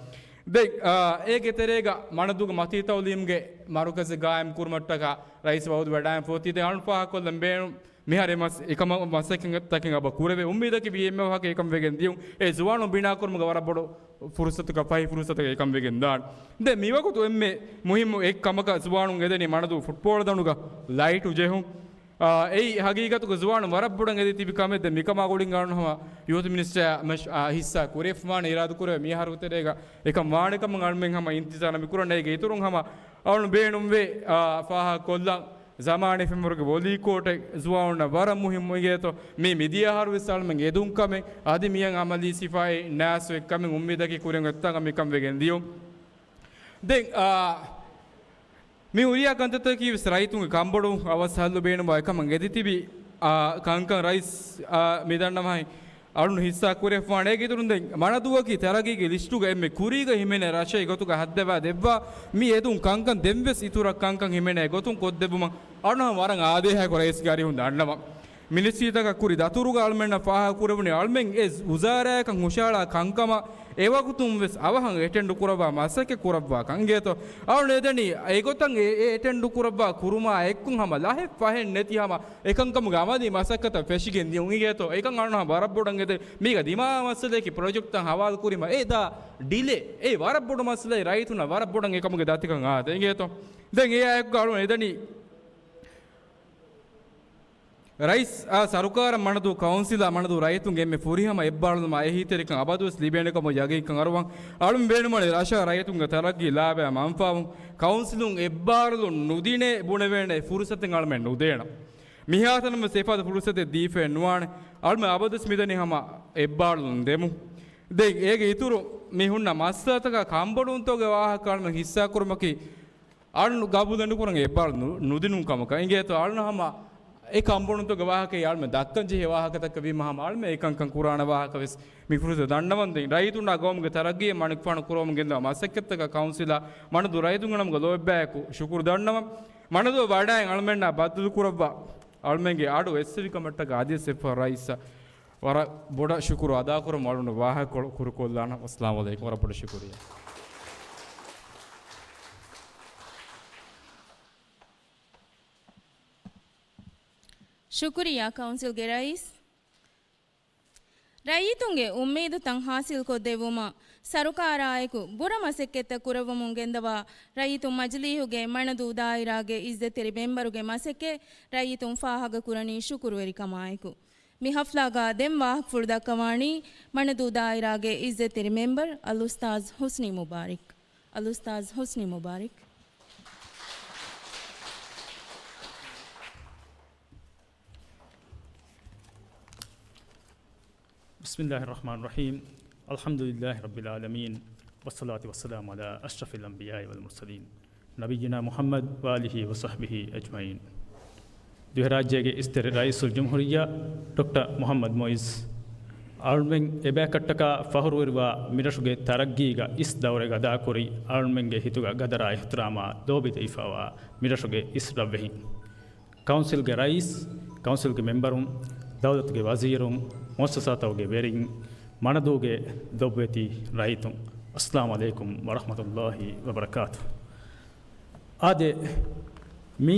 ދެން، އާ، އޭގެ ތެރޭގަ މަނަދޫގެ މަތީ ތައުލީމްގެ މަރުކަޒެއް ގާއިމް ކުރުމަށްޓަކާ ރައީސް ވައުދު ވެޑާއިން ފޯތީ ދެން އަޅުން ފާހަގަކޮށްލަން ބޭނުން. މިހާރު އެ މަސް އެކަމަށް މަސައްކަތްތަކެއް އަބަ ކުރެވޭ އުއްމީދަކީ ވީ އެމްއެފް އަކަށް އެކަން ވެގެން ދިޔުން. އެ ޒުވާނުން ބިނާކުރުމުގެ ވަރަށް ބޮޑު ފުރުސަތަކަށް ފަހި ފުރުސަތަކަށް އެކަން ވެގެން ދާން. ދެން މިވަގުތު އެންމެ މުހިއްމު އެއް ކަމަކަށް ޒުވާނުން އެދެނީ މަނަދޫ ފުޓްބޯޅަ ދަނޑުގަ ލައިޓު ޖެހުން. އާ، އެއީ ހަގީގަތުގަ ޒުވާނުން ވަރަށް ބޮޑަށް އެދި ތިބި ކަމެއް. ދެން މިކަމާ ގުޅިން އަޅުން ހަމަ ޔޫތު މިނިސްޓަރ މަޝް-، އާ، ހިއްސާ ކުރެފަވާނެ އިރާދަކުރެވޭ މިހާރު ތެރޭގަ އެކަން ވާނެ ކަމަށް އަޅުމެން ހަމަ އިންތިޒާރު މިކުރަން. އޭގެ އިތުރުން ހަމަ އަޅުން ބޭނުންވޭ، އާ، ފާހަގަކޮށްލަން ޒަމާނީ ފެންވަރުގެ ވޮލީ ކޯޓެއް ޒުވާނުންނަށް ވަރަށް މުހިއްމު އިނގޭތޯ. މީ މިދިޔަ އަހަރު ވެސް އަޅުމެން އެދުން ކަމެއް އަދި މިއަށް އަމަލީ ސިފައި ނާސް އެއްކަމެއް އުއްމީދަކީ ކުރިން އޮތްތާނގަ މިކަން ވެގެން ދިޔުން. ދެން، އާ، މި ހުރިހާ ކަންތައްތަކީ ވެސް ރައްޔިތުންގެ ކަންބޮޑުވުން އަވަސް ހައްލު ބޭނުންވާ އެކަމަށް އެދިތިބި، އާ، ކަންކަން ރައީސް، އާ، މިދަންނަވަހައި އަޅުން ހިއްސާ ކުރެފަވާނެ. އޭގެ އިތުރުން ދެން މަނަދޫއަކީ ތަރައްގީގެ ލިސްޓުގަ އެންމެ ކުރީގަ ހިމެނޭ ރަށެއް ގޮތުގަ ހައްދަވާ ދެއްވާ މި އެދުން ކަންކަން ދެންވެސް އިތުރަށް ކަންކަން ހިމެނޭ ގޮތުން ކޮށްދެއްވުމަށް އަޅުން ވަރަށް އާދޭހަކު ރައީސްގެ އަރިހުން ދަންނަވަން. މިނިސްޓްރީތަކަށް ކުރި ދަތުރުގަ އަޅުމެންނަށް ފާހަގަކުރެވުނީ އަޅުމެން އެ ވުޒާރާއަކަށް ހުށަހަޅާ ކަންކަމަށް އެވަގުތުން ވެސް އަވަހަށް އެޓެންޑު ކުރައްވާ މަސައްކަތް ކުރައްވާ ކަން އިނގޭތޯ. އަޅުން އެދެނީ އެގޮތަށް އެ، އެ އެޓެންޑު ކުރައްވާ ކުރުމާ އެއްކޮށް ހަމަ ލަހެއް ފަހެއް ނެތި ހަމަ އެކަންކަމުގެ އަމަލީ މަސައްކަތަށް ފެށިގެން ދިޔުން އިނގޭތޯ. އެކަން އަޅުން ހަމަ ވަރަށް ބޮޑަށް އެދެ މީގަ ދިމާވާ މައްސަލައަކީ ޕްރޮޖެކްޓްތައް ހަވާލު ކުރީމަ އެ ދާ ޑިލޭ އެ ވަރަށް ބޮޑު މައްސަލައެއް ރައްޔިތުންނަށް ވަރަށް ބޮޑަށް އެކަމުގެ ދަތިކަން އާދޭ އިނގޭތޯ. ދެން އެއާއެކު އަޅުން އެދެނީ ރައީސް އާ ސަރުކާރަށް މަނަދޫ ކައުންސިލާ މަނަދޫ ރައްޔިތުންގެ އެންމެ ފުރިހަމަ އެއްބާރުލުމާ އެހީތެރިކަން އަބަދުވެސް ލިބޭނެ ކަމަށް ޔަގީންކަން އަރުވަން. އަޅުން ބޭނުމަނީ ރަށާ ރައްޔިތުންގެ ތަރައްގީ ލާބައާ މަންފާވުން. ކައުންސިލުން އެއްބާރުލުން ނުދިނޭ ބުނެވޭނެ ފުރުސަތެއް އަޅުމެން ނުދޭނަން. މިހާތަނަށް ވެސް އެފަދަ ފުރުސަތެއް ދީފައެއް ނުވާނެ. އަޅުމެން އަބަދުވެސް މިދަނީ ހަމަ އެއްބާރުލުން ދެމުން. ދެން އޭގެ އިތުރު މި ހުންނަ މައްސަލަތަކާ ކަންބޮޑުވުންތޯގެ ވާހަކަ އަޅުމެން ހިއްސާކުރުމަކީ އަޅުން ގަބޫލެއް ނުކުރަން އެއްބާރު ނު-، ނުދިނުން ކަމަކަށް އިނގޭތޯ. އަޅުން ހަމަ އެ ކަންބޮޑުންތޯގެ ވާހަކައެއް އަޅުމެން ދައްކަން ޖެހޭ ވާހަކަތަކަށް ވީމަ ހަމަ އަޅުމެން އެކަންކަން ކުރާނެ ވާހަކަ ވެސް މި ފުރުސަތު ދަންނަވަން. ދެން ރައްޔިތުންނާ ގައުމުގެ ތަރައްގީއަށް މަނިކުފާނު ކުރަމުން ގެންދަވާ މަސައްކަތްތަކަށް ކައުންސިލާ މަނަދޫ ރައްޔިތުންގެ ނަމުގަ ލޯތްބާއެކު ޝުކުރު ދަންނަވަން. މަނަދޫ ވަޑައިން އަޅުމެންނާ ބައްދަލު ކުރައްވާ އަޅުމެންގެ އަޑު އެއްސެވިކަމަށްޓަކާ އަދިވެސް އެއްފަހަރު ރައީސަށް ވަރަށް ބޮޑަށް ޝުކުރު އަދާކުރަމުން އަޅުގަނޑު ވާހަކަކޮޅު ކުރުކޮށްލާނަން. އައްސަލާމު ޢަލައިކުމް. ވަރަށް ބޮޑަށް ޝުކުރިއްޔާ. ޝުކުރިއްޔާ ކައުންސިލްގެ ރައީސް. ރައްޔިތުންގެ އުއްމީދުތައް ހާސިލްކޮށްދެއްވުމަށް ސަރުކާރާއެކު ބުރަ މަސައްކަތްތައް ކުރައްވަމުން ގެންދަވާ ރައްޔިތުން މަޖިލީހުގެ މަނަދޫ ދާއިރާގެ އިއްޒަތްތެރި މެންބަރުގެ މަސައްކަތް ރައްޔިތުން ފާހަގަކުރަނީ ޝުކުރުވެރިކަމާއެކު. މި ހަފްލާގަ ދެން ވާހަކަފުޅު ދައްކަވާނީ މަނަދޫ ދާއިރާގެ އިއްޒަތްތެރި މެންބަރު އަލްއުސްތާޒް ޙުސްނީ މުބާރިކް. އަލްއުސްތާޒް ޙުސްނީ މުބާރިކް. بسم الله الرحمن الرحيم. الحمد لله رب العالمين، والصلاة والسلام على أشرف الأنبياء والمرسلين، نبينا محمد وآله وصحبه أجمعين. ދިވެހިރާއްޖޭގެ އިސްތެރެ ރައީސުލްޖުމްހޫރިއްޔާ ޑޮކްޓަރ މުޙައްމަދު މުޢިއްޒު، އަޅުމެން އެބަޔަކަށްޓަކާ ފަޚުރުވެރިވާ މިރަށުގެ ތަރައްގީގަ އިސް ދައުރެއް އަދާކުރި އަޅުމެންގެ ހިތުގަ ގަދަރާ އިޙްތިރާމާ ލޯބި ދެވިފައިވާ މިރަށުގެ އިސް ރަށްވެހިން. ކައުންސިލްގެ ރައީސް، ކައުންސިލްގެ މެމްބަރުން، ދައުލަތުގެ ވަޒީރުން، މުއައްސަސާތަކުގެ ވެރިން، މަނަދޫގެ ލޮބުވެތި ރައްޔިތުން، އައްސަލާމު ޢަލައިކުމް ވަރަޙްމަތުﷲި ވަބަރަކާތުހު. އާދެ، މީ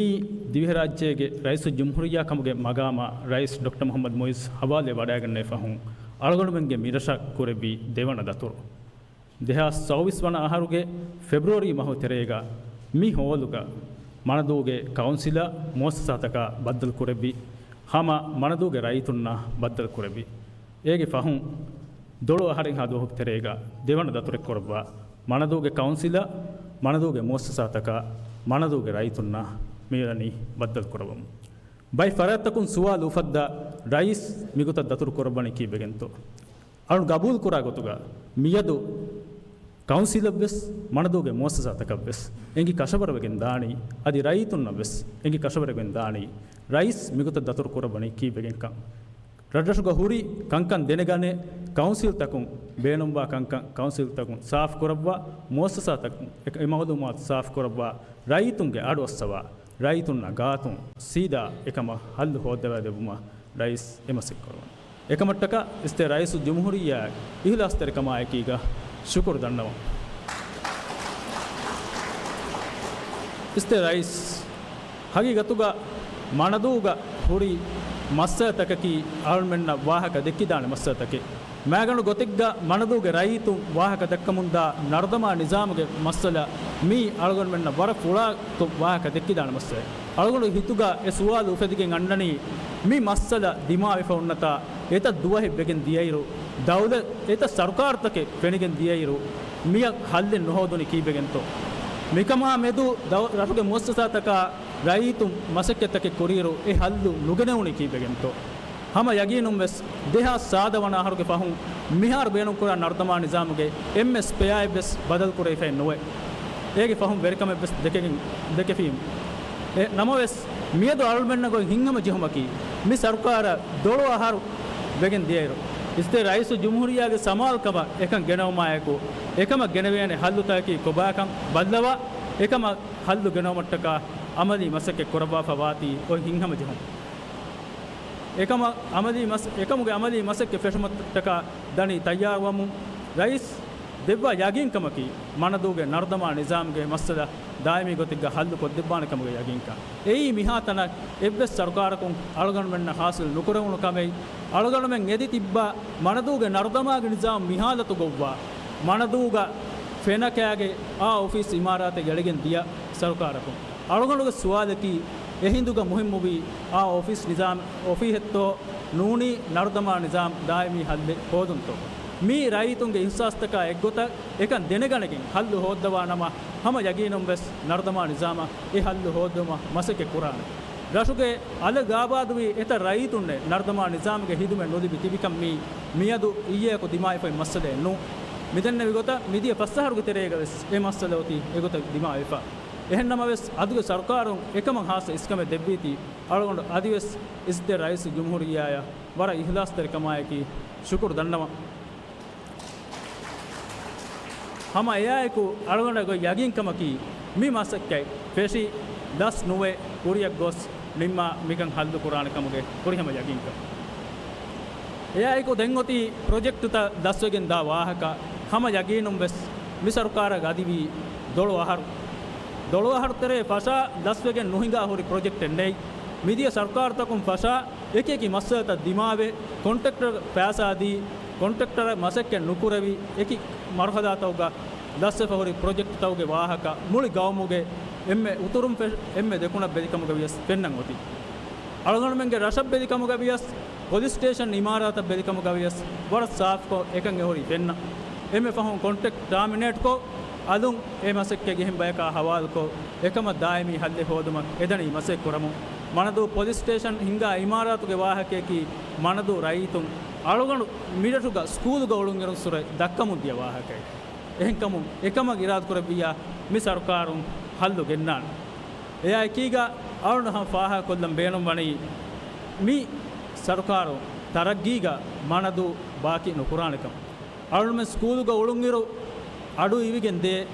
ދިވެހިރާއްޖޭގެ ރައީސުލްޖުމްހޫރިއްޔާ ކަމުގެ މަގާމަށް ރައީސް ޑޮކްޓަރ މުޙައްމަދު މުޢިއްޒު ހަވާލުވެވަޑައިގަންނަވި ފަހުން، އަޅުގަނޑުމެންގެ މިރަށަށް ކުރެއްވި ދެވަނަ ދަތުރު. ދެހާސް ސައުވީސް ވަނަ އަހަރުގެ ފެބްރުއަރީ މަހު ތެރޭގަ މި ހޯލުގަ މަނަދޫގެ ކައުންސިލަށް މުއައްސަސާތަކާ ބައްދަލު ކުރެއްވި ހަމަ މަނަދޫގެ ރައްޔިތުންނާ ބައްދަލު ކުރެއްވި. އޭގެ ފަހުން ދޮޅު އަހަރެއްހާ ދުވަހު ތެރޭގަ ދެވަނަ ދަތުރެއް ކުރައްވާ މަނަދޫގެ ކައުންސިލަށް، މަނަދޫގެ މުއައްސަސާތަކާ، މަނަދޫގެ ރައްޔިތުންނާ މިއަދަނީ ބައްދަލު ކުރައްވަމުން. ބައެއް ފަރާތްތަކުން ސުވާލު އުފައްދާ، ރައީސް މިގޮތަށް ދަތުރު ކުރައްވަނީ ކީއްވެގެންތޯ؟ އަޅުން ގަބޫލު ކުރާ ގޮތުގަ މިއަދު ކައުންސިލަށްވެސް މަނަދޫގެ މުއައްސަސާތަކަށްވެސް އެނގި ކަށަވަރުވެގެން ދާނީ، އަދި ރައްޔިތުންނަށްވެސް އެނގި ކަށަވަރުވެގެން ދާނީ، ރައީސް މިގޮތަށް ދަތުރު ކުރައްވަނީ ކީއްވެގެންކަން. ރަށްރަށުގަ ހުރި ކަންކަން ދެނެގަނެ، ކައުންސިލްތަކުން ބޭނުންވާ ކަންކަން ކައުންސިލްތަކުން ސާފު ކުރައްވާ، މުއައްސަސާތަކުން އެ، އެ މައުލޫމާތު ސާފު ކުރައްވާ، ރައްޔިތުންގެ އަޑު އައްސަވާ، ރައްޔިތުންނާ ގާތުން ސީދާ އެކަމަށް ހައްލު ހޯއްދަވާ ދެއްވުމަށް ރައީސް އެ މަސައްކަތް ކުރައްވަން. އެކަމަށްޓަކާ އިސްތެ ރައީސުލްޖުމްހޫރިއްޔާ އިހުލާސްތެރިކަމާއެކީގަ ޝުކުރު ދަންނަވަން. އިސްތެ ރައީސް، ހަގީގަތުގަ މަނަދޫގަ ހުރި މައްސަލަތަކަކީ އަޅުމެންނަށް ވާހަކަ ދެއްކިދާނެ މައްސަލަތަކެއް. މާގަނޑު ގޮތެއްގަ މަނަދޫގެ ރައްޔިތުން ވާހަކަ ދައްކަމުންދާ ނަރުދަމާ ނިޒާމުގެ މައްސަލަ މީ އަޅުގަނޑުމެންނަށް ވަރަށް ފުޅާކޮށް ވާހަކަ ދެއްކިދާނެ މައްސަލައެއް. އަޅުގަނޑު ހިތުގަ އެ ސުވާލު އުފެދިގެން އަންނަނީ، މި މައްސަލަ ދިމާވެފަ އޮންނަތާ އެތައް ދުވަހެއް ވެގެން ދިޔައިރު، ދައުލަތް އެތައް ސަރުކާރުތަކެއް ފެނިގެން ދިޔައިރު، މިއަށް ހައްލެއް ނުހޯދުނީ ކީއްވެގެންތޯ؟ މިކަމާ މެދު ދައު-، ރަށުގެ މުއައްސަސާތަކާ ރައްޔިތުން މަސައްކަތްތަކެއް ކުރިއިރު އެ ހައްލު ނުގެނެވުނީ ކީއްވެގެންތޯ؟ ހަމަ ޔަގީނުން ވެސް ދެހާސް ސާދަ ވަނަ އަހަރުގެ ފަހުން މިހާރު ބޭނުންކުރާ ނަރުދަމާ ނިޒާމުގެ އެންމެ ސްޕެއާއެއް ވެސް ބަދަލު ކުރެވިފައެއް ނުވޭ. އޭގެ ފަހުން ވެރިކަމެއް ވެސް ދެކެގެން ދެކެފީމު. އެ ނަމަވެސް، މިއަދު އަޅުމެންނަށް އޮތް ހިތްހަމަ ޖެހުމަކީ، މި ސަރުކާރަށް ދޮޅު އަހަރު ވެގެން ދިޔައިރު، އިސްތެ ރައީސުލްޖުމްހޫރިއްޔާގެ ސަމާލުކަމަށް އެކަން ގެނައުމާއެކު، އެކަމަށް ގެނެވޭނެ ހައްލުތަކަކީ ކޮބާކަން ބައްލަވާ، އެކަމަށް ހައްލު ގެނައުމަށްޓަކާ އަމަލީ މަސައްކަތް ކުރައްވާފަ ވާތީ އޮތް ހިތްހަމަ ޖެހުން. އެކަމަށް އަމަލީ މަސް-، އެކަމުގެ އަމަލީ މަސައްކަތް ފެށުމަށްޓަކާ ދަނީ ތައްޔާރުވަމުން. ރައީސް ދެއްވާ ޔަގީންކަމަކީ، މަނަދޫގެ ނަރުދަމާ ނިޒާމްގެ މައްސަލަ ދާއިމީ ގޮތެއްގަ ހައްލު ކޮށްދެއްވާނެ ކަމުގެ ޔަގީންކަން. އެއީ މިހާތަނަށް އެއްވެސް ސަރުކާރަކުން އަޅުގަނޑުމެންނަށް ހާސިލް ނުކުރެވުނު ކަމެއް. އަޅުގަނޑުމެން އެދި ތިއްބާ މަނަދޫގެ ނަރުދަމާގެ ނިޒާމް މިހާލަތު ގޮއްވާ، މަނަދޫގަ ފެނަކާގެ އާ އޮފީސް އިމާރާތެއް އެޅިގެން ދިޔަ ސަރުކާރަކުން. އަޅުގަނޑުގެ ސުވާލަކީ، އެހިނދުގަ މުހިއްމުވީ އާ އޮފީސް ނިޒާމް އޮފީހެއްތޯ ނޫނީ ނަރުދަމާ ނިޒާމް ދާއިމީ ހައްލެއް ހޯދުންތޯ؟ މީ ރައްޔިތުންގެ އިހްސާސްތަކާ އެއްގޮތަށް އެކަން ދެނެގަނެގެން ހައްލު ހޯއްދަވާ ނަމަ، ހަމަ ޔަގީނުން ވެސް ނަރުދަމާ ނިޒާމަށް އެ ހައްލު ހޯއްދުމަށް މަސައްކަތް ކުރާނެ. ރަށުގެ އަލަށް ގާބާދުވި އެތައް ރައްޔިތުންނެއް ނަރުދަމާ ނިޒާމުގެ ހިދުމަތް ނުލިބި ތިބިކަން މީ މިއަދު އިއްޔެއަކު ދިމާވެފައި މައްސަލައެއް ނޫން. މިދެންނެވި ގޮތަށް މިދިޔަ ފަސް އަހަރުގެ ތެރޭގަ ވެސް އެ މައްސަލަ އޮތީ އެގޮތަށް ދިމާވެފަ. އެހެންނަމަވެސް، އަދުގެ ސަރުކާރުން އެކަމަށް ހާއްސަ އިސްކަމެއް ދެއްވީތީ، އަޅުގަނޑު އަދިވެސް އިސްތެ ރައީސުލްޖުމްހޫރިއްޔާއަށް ވަރަށް އިހްލާސްތެރިކަމާއެކީ ޝުކުރު ދަންނަވަން. ހަމަ އެއާއެކު އަޅުގަނޑަށް އޮތް ޔަގީންކަމަކީ، މި މަސައްކަތް ފެށި ދަސް ނުވެ ކުރިއަށް ގޮސް ނިންމާ މިކަން ހައްލު ކުރާނެ ކަމުގެ ފުރިހަމަ ޔަގީންކަން. އެއާއެކު ދެން އޮތީ ޕްރޮޖެކްޓުތައް ދަސްވެގެން ދާ ވާހަކަ. ހަމަ ޔަގީނުން ވެސް މި ސަރުކާރަށް އަދިވީ ދޮޅު އަހަރު. ދޮޅު އަހަރު ތެރޭ ފަށާ ދަސްވެގެން ނުހިނގާ ހުރި ޕްރޮޖެކްޓެއް ނެތް. މިދިޔަ ސަރުކާރުތަކުން ފަށާ އެކި އެކި މައްސަލަތައް ދިމާވެ، ކޮންޓްރެކްޓަރަށް ފައިސާ ދީ، ކޮންޓްރެކްޓަރަށް މަސައްކަތް ނުކުރެވި، އެކި މަރުހަލާތަކުގަ ދަސްވެފަ ހުރި ޕްރޮޖެކްޓްތަކުގެ ވާހަކަ މުޅި ގައުމުގެ އެންމެ އުތުރުން ފެށި، އެންމެ ދެކުނަށް ބެލިކަމުގަ ވިޔަސް ފެންނަން އޮތީ. އަޅުގަނޑުމެންގެ ރަށަށް ބެލިކަމުގަ ވިޔަސް، ޕޮލިސް ސްޓޭޝަން އިމާރާތަށް ބެލިކަމުގަ ވިޔަސް ވަރަށް ސާފުކޮށް އެކަން އެހުރީ ފެންނަ. އެންމެ ފަހުން ކޮންޓްރެކްޓް ޓާމިނޭޓްކޮށް، އަލުން އެ މަސައްކަތް އެހެން ބަޔަކާ ހަވާލުކޮށް، އެކަމަށް ދާއިމީ ހައްލެއް ހޯދުމަށް އެދަނީ މަސައްކަތް ކުރަމުން. މަނަދޫ ޕޮލިސް ސްޓޭޝަން ހިންގާ އިމާރާތުގެ ވާހަކަޔަކީ، މަނަދޫ ރައްޔިތުން އަޅުގަނޑު މިރަށުގަ ސްކޫލުގަ އުޅުންއިރުންސުރެ ދައްކަމުން ދިޔަ ވާހަކައެއް. އެހެންކަމުން އެކަމަށް އިރާދަކުރެއްވިއްޔާ މި ސަރުކާރުން ހައްލު ގެންނާނެ. އެއާއެކީގަ އަޅުގަނޑު ހަމަ ފާހަގަކޮށްލަން ބޭނުންވަނީ މި ސަރުކާރު ތަރައްގީގަ މަނަދޫ ބާކީ ނުކުރާނެކަން. އަޅުމެން ސްކޫލުގަ އުޅުންއިރު އަޑު އިވިގެން ދޭ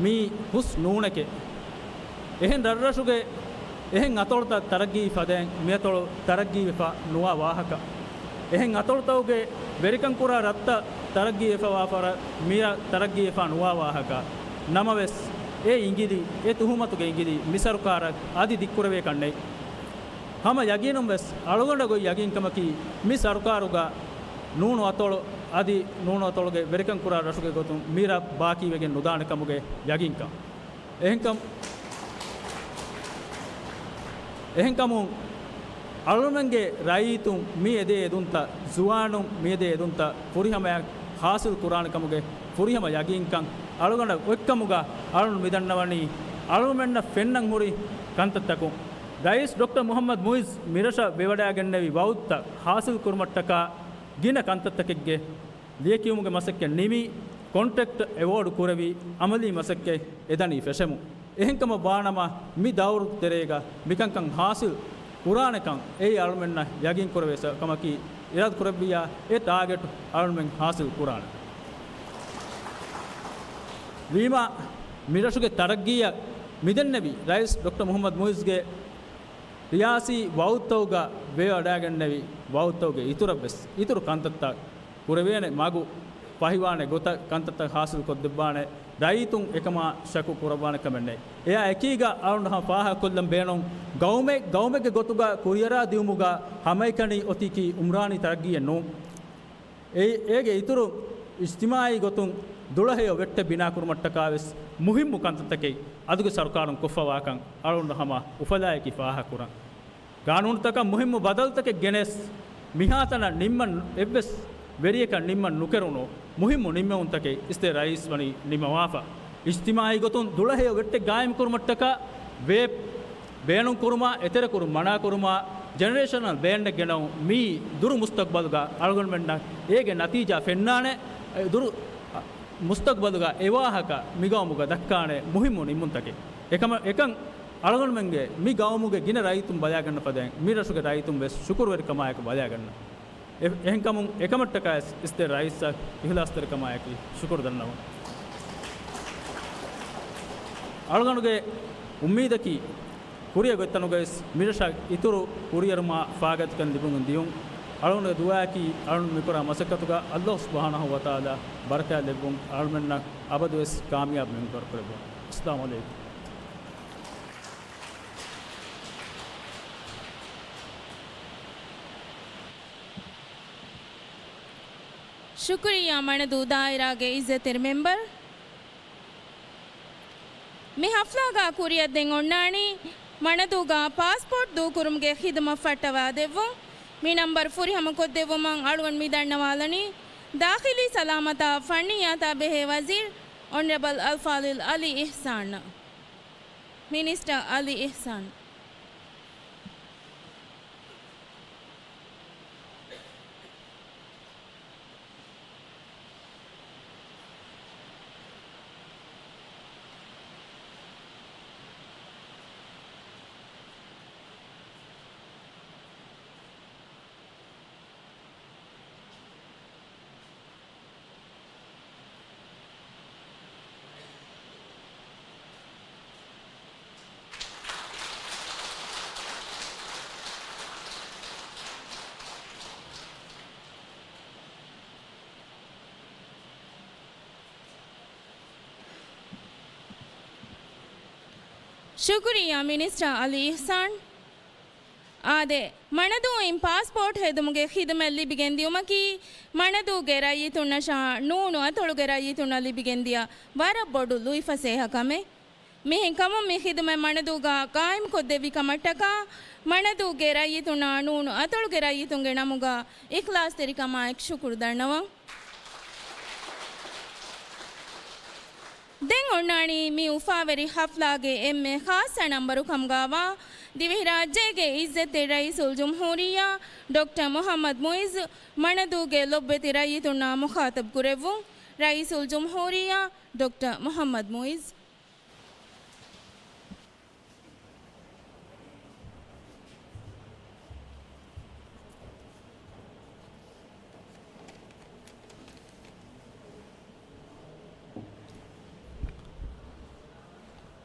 މީ ހުސް ނޫނެކޭ. އެހެން ރަށްރަށުގެ އެހެން އަތޮޅުތައް ތަރައްގީ ފަދައިން މިއަތޮޅު ތަރައްގީވެފަ ނުވާ ވާހަކަ. އެހެން އަތޮޅުތަކުގެ ވެރިކަން ކުރާ ރަށްތައް ތަރައްގީވެފަވާ ފަރަށް މިރަށް ތަރައްގީވެފަ ނުވާ ވާހަކަ. ނަމަވެސް، އެ އިނގިލި، އެ ތުހުމަތުގެ އިނގިލި މި ސަރުކާރަށް އަދި ދިއްކުރެވޭކަށް ނެތް. ހަމަ ޔަގީނުން ވެސް އަޅުގަނޑަށް އޮތް ޔަގީންކަމަކީ، މި ސަރުކާރުގަ ނޫނު އަތޮޅު އަދި ނޫނު އަތޮޅުގެ ވެރިކަން ކުރާ ރަށުގެ ގޮތުން މި ރަށް ބާކީވެގެން ނުދާނެ ކަމުގެ ޔަގީންކަން. އެހެންކަމް، އެހެންކަމުން އަޅުމެންގެ ރައްޔިތުން މި އެދޭ އެދުންތައް، ޒުވާނުން މި އެދޭ އެދުންތައް ފުރިހަމަޔަށް ހާސިލް ކުރާނެ ކަމުގެ ފުރިހަމަ ޔަގީންކަން އަޅުގަނޑަށް އޮތްކަމުގަ އަޅުން މިދަންނަވަނީ އަޅުމެންނަށް ފެންނަން ހުރި ކަންތައްތަކުން. ރައީސް ޑޮކްޓަރ މުހައްމަދު މުއިއްޒު މިރަށަށް ވެވަޑައިގެންނެވި ވައުދުތައް ހާސިލް ކުރުމަށްޓަކާ ގިނަ ކަންތައްތަކެއްގެ ލިޔެކިޔުމުގެ މަސައްކަތް ނިމި، ކޮންޓްރެކްޓް އެވޯޑް ކުރެވި، އަމަލީ މަސައްކަތް އެދަނީ ފެށެމުން. އެހެންކަމަށް ވާނަމަ، މި ދައުރު ތެރޭގަ މިކަންކަން ހާސިލް ކުރާނެކަން އެއީ އަޅުމެންނަށް ޔަގީން ކުރެވޭ ކަމަކީ، އިރާދަ ކުރެއްވިއްޔާ އެ ޓާގެޓް އަޅުމެން ހާސިލް ކުރާނެ. ވީމާ، މިރަށުގެ ތަރައްގީއަށް މިދެންނެވި ރައީސް ޑޮކްޓަރ މުހައްމަދު މުއިއްޒުގެ ރިޔާސީ ވައުދުތަކުގަ ވެވަޑައިގެންނެވި ވައުދުތަކުގެ އިތުރަށް ވެސް، އިތުރު ކަންތައްތައް ކުރެވޭނެ މަގު ފަހިވާނެ ގޮތަށް ކަންތައްތައް ހާސިލް ކޮށްދެއްވާނެ، ރައްޔިތުން އެކަމާ ޝަކު ކުރައްވާނެ ކަމެއް ނެތް. އެއާ އެކީގަ އަޅުން ހަމަ ފާހަގަކޮށްލަން ބޭނުން، ގައުމެއް ގައުމެއްގެ ގޮތުގަ ކުރިއަރާ ދިއުމުގަ ހަމައެކަނި އޮތީކީ އުމްރާނީ ތަރައްގީއެއް ނޫން. އެ-، އޭގެ އިތުރުން އިޖްތިމާއީ ގޮތުން ދުޅަހެޔޮ ވެއްޓެއް ބިނާކުރުމަށްޓަކާ ވެސް މުހިއްމު ކަންތައްތަކެއް އަދުގެ ސަރުކާރުން ކޮށްފަވާކަން އަޅުގަނޑު ހަމަ އުފަލާއެކީ ފާހަގަކުރަން. ގާނޫނުތަކަށް މުހިއްމު ބަދަލުތަކެއް ގެނެސް، މިހާތަނަށް ނިންމަން އެއްވެސް ވެރިޔަކަށް ނިންމަން ނުކެރުނު މުހިއްމު ނިންމެވުންތަކެއް އިސްތެ ރައީސް ވަނީ ނިންމަވާފަ. އިޖްތިމާއީ ގޮތުން ދުޅަހެޔޮ ވެއްޓެއް ގާއިމްކުރުމަށްޓަކާ ވޭޕް ބޭނުންކުރުމާ، އެތެރެކުރުން މަނާކުރުމާ، ޖެނެރޭޝަނަލް ބޭންޑެއް ގެނައުން މިއީ ދުރު މުސްތަގްބަލުގަ އަޅުގަނޑުމެންނަށް އޭގެ ނަތީޖާ ފެންނާނެ، އެ ދުރު މުސްތަގްބަލުގަ އެވާހަކަ މިގައުމުގަ ދައްކާނެ މުހިއްމު ނިންމުންތަކެއް. އެކަމަ-، އެކަން އަޅުގަނޑުމެންގެ މި ގައުމުގެ ގިނަ ރައްޔިތުން ބަލާގަންނަ ފަދައިން، މި ރަށުގެ ރައްޔިތުން ވެސް ޝުކުރުވެރިކަމާއެކު ބަލާގަންނަ. އެ-، އެހެންކަމުން އެކަމަށްޓަކާ އިސް-، އިސްތެ ރައީސަށް އިހުލާސްތެރިކަމާއެކީ ޝުކުރު ދަންނަވަން. އަޅުގަނޑުގެ އުއްމީދަކީ، ކުރިއަށް ގޮތްތަނުގައި ވެސް މިރަށަށް އިތުރު ކުރިއެރުމާ ފާގަތިކަން ލިބުމުން ދިޔުން. އަޅުގަނޑުގެ ދުޢާއަކީ، އަޅުގަނޑު މިކުރާ މަސައްކަތުގަ އައްލާހު ސުބްޙާނަހު ވަތަޢާލާ ބަރަކާތް ލެއްވުން، އަޅުމެންނަށް އަބަދުވެސް ކާމިޔާބު މިންވަރު ކުރެއްވުން. އައްސަލާމު ޢަލައިކުމް. ޝުކުރިއްޔާ މަނަދޫ ދާއިރާގެ އިއްޒަތްތެރި މެމްބަރު. މި ހަފްލާގަ ކުރިއަށް ދެން އޮންނާނީ މަނަދޫގަ ޕާސްޕޯޓް ދޫކުރުމުގެ ޚިދުމަތް ފައްޓަވާ ދެއްވުން. މި ނަންބަރު ފުރިހަމަ ކޮށްދެއްވުމަށް އަޅުގަނޑު މި ދަންނަވާލަނީ ދާޚިލީ ސަލާމަތާ ފަންނިއްޔާތާ ބެހޭ ވަޒީރު އޮނަރަބަލް އަލްފާޟިލް ޢަލީ އިޙްސާން. މިނިސްޓަރ ޢަލީ އިޙްސާން. ޝުކުރިއްޔާ މިނިސްޓަރ ޢަލީ އިޙްސާން. އާދެ، މަނަދޫއިން ޕާސްޕޯޓް ހެދުމުގެ ޚިދުމަތް ލިބިގެން ދިޔުމަކީ، މަނަދޫގެ ރައްޔިތުންނަށާ ނޫނު އަތޮޅުގެ ރައްޔިތުންނަށް ލިބިގެން ދިޔަ ވަރަށް ބޮޑު ލުއިފަސޭހަ ކަމެއް. މިހެން ކަމުން މި ޚިދުމަތް މަނަދޫގަ ޤާއިމްކޮށްދެއްވި ކަމަށްޓަކާ، މަނަދޫގެ ރައްޔިތުންނާ ނޫނު އަތޮޅުގެ ރައްޔިތުންގެ ނަމުގަ އިޚްލާޞްތެރިކަމާއެކު ޝުކުރު ދަންނަވަން. ދެން އޮންނާނީ މި އުފާވެރި ޙަފްލާގެ އެންމެ ޚާއްޞަ ނަންބަރު ކަމުގަވާ ދިވެހިރާއްޖޭގެ އިއްޒަތްތެރި ރައީސުލްޖުމްހޫރިއްޔާ ޑޮކްޓަރ މުޙައްމަދު މުޢިއްޒު މަނަދޫގެ ލޮބުވެތި ރައްޔިތުންނާ މުޚާޠަބު ކުރެއްވުން. ރައީސުލްޖުމްހޫރިއްޔާ ޑޮކްޓަރ މުޙައްމަދު މުޢިއްޒު.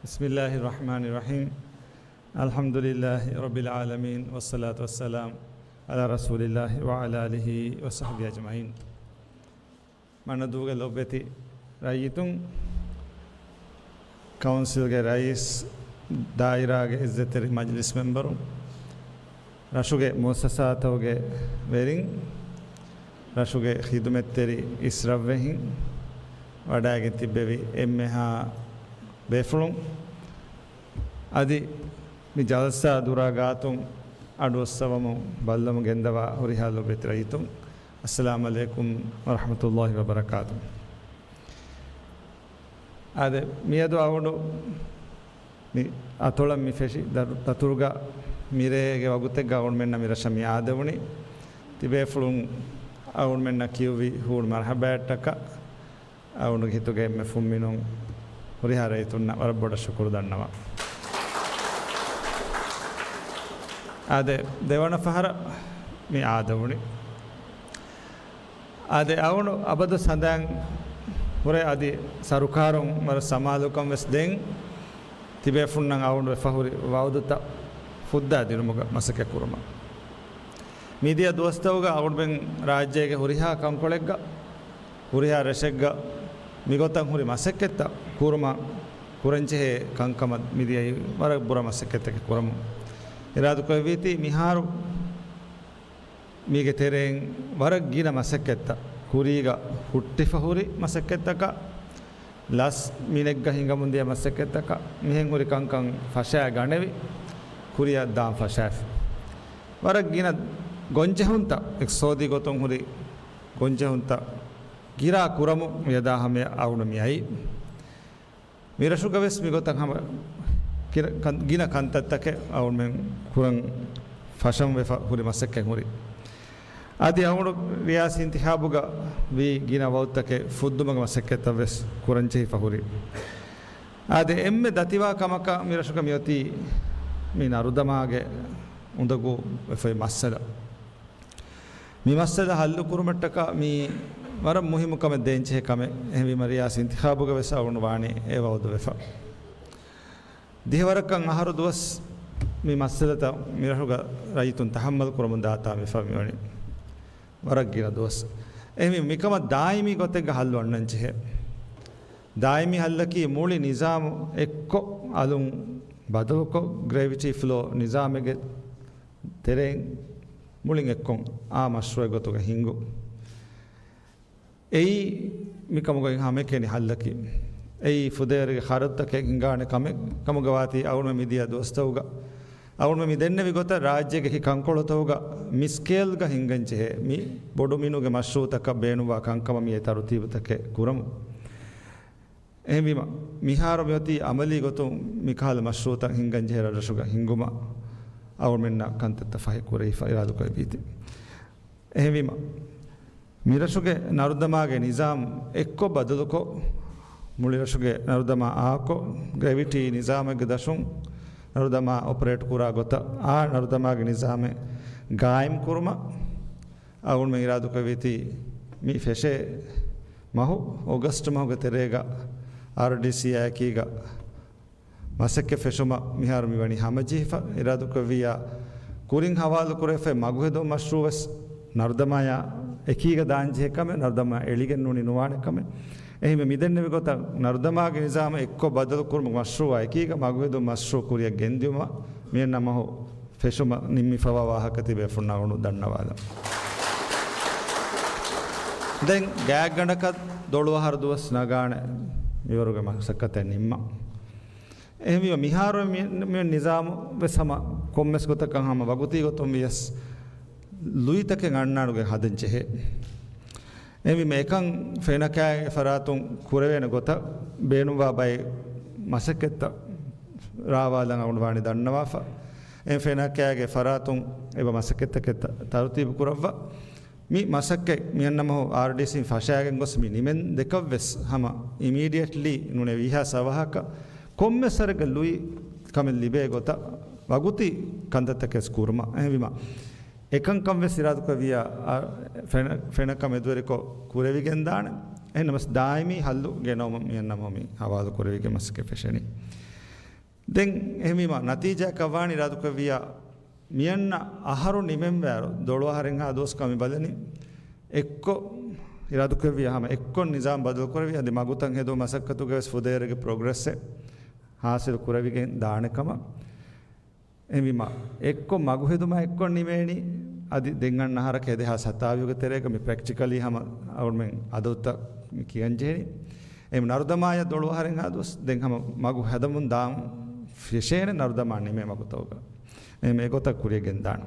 بسم الله الرحمن الرحيم. الحمد لله رب العالمين، والصلاة والسلام على رسول الله وعلى آله وصحبه أجمعين. މަނަދޫގެ ލޮބުވެތި ރައްޔިތުން، ކައުންސިލްގެ ރައީސް، ދާއިރާގެ އިއްޒަތްތެރި މަޖިލިސް މެމްބަރުން، ރަށުގެ މުއައްސަސާތަކުގެ ވެރިން، ރަށުގެ ޚިދުމަތްތެރި އިސްރަށްވެހިން، ވަޑައިގެން ތިއްބެވި އެންމެހާ ބޭފުޅުން، އަދި މި ޖަލްސާ ދުރާ ގާތުން އަޑުއައްސަވަމުން ބައްލަވަމުން ގެންދަވާ ހުރިހާ ލޮބުވެތި ރައްޔިތުން، އައްސަލާމު ޢަލައިކުމް ވަރަޙްމަތުﷲި ވަބަރަކާތުހު. އާދެ، މިއަދު އަޅުގަނޑު މި އަތޮޅަށް މި ފެށި ދަ-، ދަތުރުގަ މިރޭގެ ވަގުތެއްގަ އަޅުގަނޑުމެންނަށް މި ރަށަށް މި އާދެވުނީ. ތިބޭފުޅުން އަޅުގަނޑުމެންނަށް ކިޔުއްވި ހޫނު މަރްޙަބާއަށްޓަކާ އަޅުގަނޑުގެ ހިތުގެ އެންމެ ފުންމިނުން ހުރިހާ ރައްޔިތުންނަށް ވަރަށް ބޮޑަށް ޝުކުރު ދަންނަވަން. އާދެ، ދެވަނަ ފަހަރަށް މި އާދެވުނީ. އާދެ، އަޅުގަނޑު އަބަދު ހަނދާން ހުރޭ އަދި ސަރުކާރުން ވަރަށް ސަމާލުކަން ވެސް ދޭން، ތިބޭފުންނަށް އަޅުގަނޑު ވެފަ ހުރި ވައުދުތައް ފުއްދާ ދިނުމުގަ މަސައްކަތް ކުރުމަށް. މިދިޔަ ދުވަސްތަކުގަ އަޅުގަނޑުމެން ރާއްޖޭގެ ހުރިހާ ކަންކޮޅެއްގަ، ހުރިހާ ރަށެއްގަ މިގޮތަށް ހުރި މަސައްކަތްތައް ކުރުމަށް ކުރަންޖެހޭ ކަންކަމަށް މިދިޔައީ ވަރަށް ބުރަ މަސައްކަތްތަކެއް ކުރަމުން އިރާދަކުރެއްވީތީ. މިހާރު މީގެ ތެރެއިން ވަރަށް ގިނަ މަސައްކަތްތައް، ކުރީގަ ހުއްޓިފަ ހުރި މަސައްކަތްތަކަށް، ލަސް މިނެއްގަ ހިނގަމުންދިޔަ މަސައްކަތްތަކަށް، މިހެން ހުރި ކަންކަން ފަށާ ގަނެވި، ކުރިއަށް ދާން ފަށާފި. ވަރަށް ގިނަ ގޮންޖެހުންތައް، އިޤްތިޞާދީ ގޮތުން ހުރި ގޮންޖެހުންތައް ގިރާ ކުރަމުން މިއަދާ ހަމަޔަށް އަޅުގަނޑު މި އައީ. މިރަށުގަ ވެސް މިގޮތަށް ހަމަ ކިރަ-، ކަން-، ގިނަ ކަންތައްތަކެއް އަޅުގަނޑުމެން ކުރަން ފަށަން ވެފަ ހުރި މަސައްކަތް ހުރި. އަދި އަޅުގަނޑު ރިޔާސީ އިންތިޚާބުގަ ވީ ގިނަ ވައުދުތަކެއް ފުއްދުމުގެ މަސައްކަތްތައް ވެސް ކުރަން ޖެހިފަ ހުރި. އާދެ، އެންމެ ދަތިވާ ކަމަކަށް މިރަށުގަ މިއޮތީ މި ނަރުދަމާގެ އުނދަގޫ ވެފައި މައްސަލަ. މި މައްސަލަ ހައްލު ކުރުމަށްޓަކާ މީ ވަރަށް މުހިއްމު ކަމެއް ދޭންޖެހޭ ކަމެއް. އެހެންވީމަ ރިޔާސީ އިންތިޚާބުގަ ވެސް އަޅުގަނޑު ވާނީ އެ ވައުދު ވެފަ. ދިހަވަރަކަށް އަހަރު ދުވަސް މި މައްސަލަތައް މިރަށުގަ ރައްޔިތުން ތަޙައްމަލް ކުރަމުން ދާތާ މި ފަ-، މިވަނީ ވަރަށް ގިނަ ދުވަސް. އެހެންވީމަ މިކަމަށް ދާއިމީ ގޮތެއްގަ ހައްލު އަންނަން ޖެހޭ. ދާއިމީ ހައްލަކީ މުޅި ނިޒާމު އެއްކޮށް އަލުން ބަދަލުކޮށް، ގްރެވިޓީ ފްލޯ ނިޒާމެއްގެ ތެރެއިން މުޅިން އެއްކޮށް އާ މަޝްރޫއެއް ގޮތުގަ ހިންގުން. އެއީ މިކަމުގައި ހަމައެކަނި ހައްލަކީ. އެއީ ފުދޭވަރުގެ ޚަރަދުތަކެއް ހިނގާނެ ކަމެއް ކަމުގަ ވާތީ އަޅުގަނޑު މިދިޔަ ދުވަސްތަކުގަ އަޅުގަނޑު މި ދެންނެވި ގޮތަށް ރާއްޖޭގެ އެކި ކަންކޮޅުތަކުގަ މި ސްކޭލްގަ ހިންގަން ޖެހޭ މި ބޮޑު މިނުގެ މަޝްރޫއުތަކަށް ބޭނުންވާ ކަންކަމަށް މި އެ ތަރުތީބުތަކެއް ކުރަމުން. އެހެންވީމަ، މިހާރު މިއޮތީ އަމަލީ ގޮތުން މިކަހަލަ މަޝްރޫއުތައް ހިންގަން ޖެހޭ ރަށްރަށުގަ ހިންގުމަށް އަޅުގަނޑުމެންނަށް ކަންތައްތައް ފަހި ކުރެވިފަ އިރާދަކުރެއްވީތީ. އެހެންވީމަ، މިރަށުގެ ނަރުދަމާގެ ނިޒާމް އެއްކޮށް ބަދަލުކޮށް، މުޅި ރަށުގެ ނަރުދަމާ އާކޮށް، ގްރެވިޓީ ނިޒާމެއްގެ ދަށުން ނަރުދަމާ އޮޕަރޭޓް ކުރާ ގޮތަށް އާ ނަރުދަމާގެ ނިޒާމެއް ގާއިމް ކުރުމަށް، އަޅުގަނޑުމެން އިރާދަކުރެއްވީތީ، މި ފެށޭ މަހު، އޮގަސްޓް މަހުގެ ތެރޭގަ އާރްޑީސީއާ އެކީގަ މަސައްކަތް ފެށުމަށް މިހާރު މިވަނީ ހަމަޖެހިފަ. އިރާދަކުރެއްވިއްޔާ، ކުރިން ހަވާލުކުރެވިފައި މަގުހެދުން މަޝްރޫއު ވެސް ނަރުދަމާޔާ އެކީގަ ދާންޖެހޭ ކަމެއް، ނަރުދަމާ އެޅިގެން ނޫނީ ނުވާނެ ކަމެއް. އެހެންވެ، މިދެންނެވި ގޮތަށް ނަރުދަމާގެ ނިޒާމަށް އެއްކޮށް ބަދަލު ކުރުމުގެ މަޝްރޫއާ އެކީގަ މަގުހެދުން މަޝްރޫއު ކުރިއަށް ގެންދިއުމަށް މިއަންނަ މަހު ފެށުމަށް ނިންމިފަވާ ވާހަކަ ތިބޭފުންނަށް އަޅުގަނޑު ދަންނަވާލަން. ދެން ގާތްގަނޑަކަށް ދޮޅު އަހަރު ދުވަސް ނަގާނެ މިވަރުގެ މަސައްކަތެއް ނިންމަން. އެހެންވީމަ، މިހާރު މި، މި ނިޒާމު ވެސް ހަމަ ކޮންމެސް ގޮތަކަށް ހަމަ ވަގުތީ ގޮތުން ވިޔަސް ލުއިތަކެއް އަންނާނުގެ ހަދަން ޖެހޭ. އެހެންވީމަ، އެކަން ފެނަކާ ފަރާތުން ކުރެވޭނެ ގޮތަށް ބޭނުންވާ ބައެއް މަސައްކަތްތައް ރާވާލަން އަޅުގަނޑު ވާނީ ދަންނަވާފަ. އެ ފެނަކައިގެ ފަރާތުން އެބަ މަސައްކަތްތަކެއް ތަ-، ތަރުތީބު ކުރައްވާ. މި މަސައްކަތް މިއަންނަމަހު އާރްޑީސީން ފަށާގެން ގޮސް މި ނިމެން ދެކަށްވެސް ހަމަ އިމީޑިއެޓްލީ ނޫނޭ ވީހާ ސަވަހަކަށް ކޮންމެސް ވަރެއްގެ ލުއި ކަމެއް ލިބޭ ގޮތަށް ވަގުތީ ކަންތައްތަކެސް ކުރުމަށް. އެހެންވީމަ، އެކަންކަން ވެސް އިރާދުކުރެއްވިޔާ، އަ، ފެނަ-، ފެނަކަ މެދުވެރިކޮށް ކުރެވިގެން ދާނެ. އެހެންނަމަސް ދާއިމީ ހައްލު ގެނައުމަށް މިއަންނަމަހު މި ހަވާލު ކުރެވިގެން މަސައްކަތް ފެށެނީ. ދެން އެހެންވީމަ، ނަތީޖާއަކަށް ވާން އިރާދުކުރެއްވިޔާ، މިއަންނަ އަހަރު ނިމެންވާއިރު، ދޮޅު އަހަރެއްހާ ދުވަސް ކަމި ބަލަނީ، އެއްކޮށް އިރާދުކުރެއްވިޔާ ހަމަ އެއްކޮށް ނިޒާމް ބަދަލުކުރެވި، އަދި މަގުތައް ހެދުން މަސައްކަތުގަވެސް ފުދޭވަރެއްގެ ޕްރޮގްރެސްއެއް ހާސިލް ކުރެވިގެން ދާނެ ކަމަށް. އެހެންވީމަ، އެއްކޮށް މަގު ހެދުމާ އެއްކޮށް ނިމޭނީ، އަދި ދެން އަންނަ އަހަރަކަށް އެދޭހާ ސަތާވީހުގެ ތެރޭގަ މި ޕްރެކްޓިކަލީ ހަމަ އަޅުމެން އަދަދުތައް މި ކިޔަން ޖެހެނީ. އެ ނަރުދަމާޔަށް ދޮޅު އަހަރެއްހާ ދުވަސް ދެން ހަމަ މަގު ހަދަމުން ދާން ފެށޭނެ ނަރުދަމާ ނިމޭ މަގުތަކުގަ. އެހެން އެގޮތަށް ކުރިޔަށް ގެންދާނެ.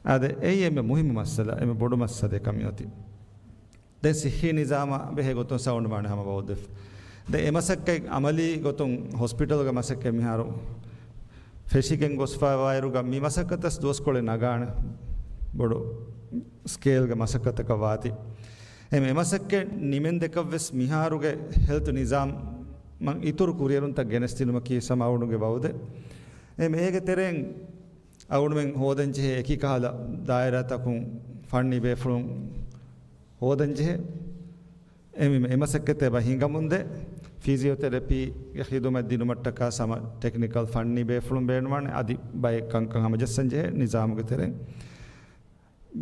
އާދެ، އެއީ އެންމެ މުހިއްމު މައްސަލަ، އެންމެ ބޮޑު މައްސަލައެއް ކަމި އޮތީ. ދެން ސިއްހީ ނިޒާމާ ބެހޭ ގޮތުން ސައުންޑް ވާނެ ހަމަ ވައުދެފް. ދެން އެ މަސައްކަތް އަމަލީ ގޮތުން ހޮސްޕިޓަލްގެ މަސައްކަތް މިހާރު ފެށިގެން ގޮސްފައިވާއިރުގަ މި މަސައްކަތަސް ދުވަސްކޮޅެއް ނަގާނެ ބޮޑު ސްކޭލްގެ މަސައްކަތަކަށް ވާތީ. އެމް އެ މަސައްކަތް ނިމެން ދެކަށްވެސް މިހާރުގެ ހެލްތު ނިޒާމް މަ-، އިތުރު ކުރިއެރުންތައް ގެނެސްދިނުމަކީ ސަމާވުނުގެ ވައުދެއް. އެމް އޭގެ ތެރެއިން އަޅުމެން ހޯދަންޖެހޭ އެކި ކަހަލަ ދާއިރާތަކުން ފަންނީ ބޭފުޅުން ހޯދަންޖެހޭ. އެމި-، އެމަސައްކަތް އެބަ ހިނގަމުންދޭ. ފިޒިއޯތެރަޕީގެ ޚިދުމަތް ދިނުމަށްޓަކާ ސަމަ ޓެކްނިކަލް ފަންނީ ބޭފުޅުން ބޭނުންވާނެ. އަދި ބައެއް ކަންކަން ހަމަޖައްސަންޖެހޭ ނިޒާމުގެ ތެރެއިން.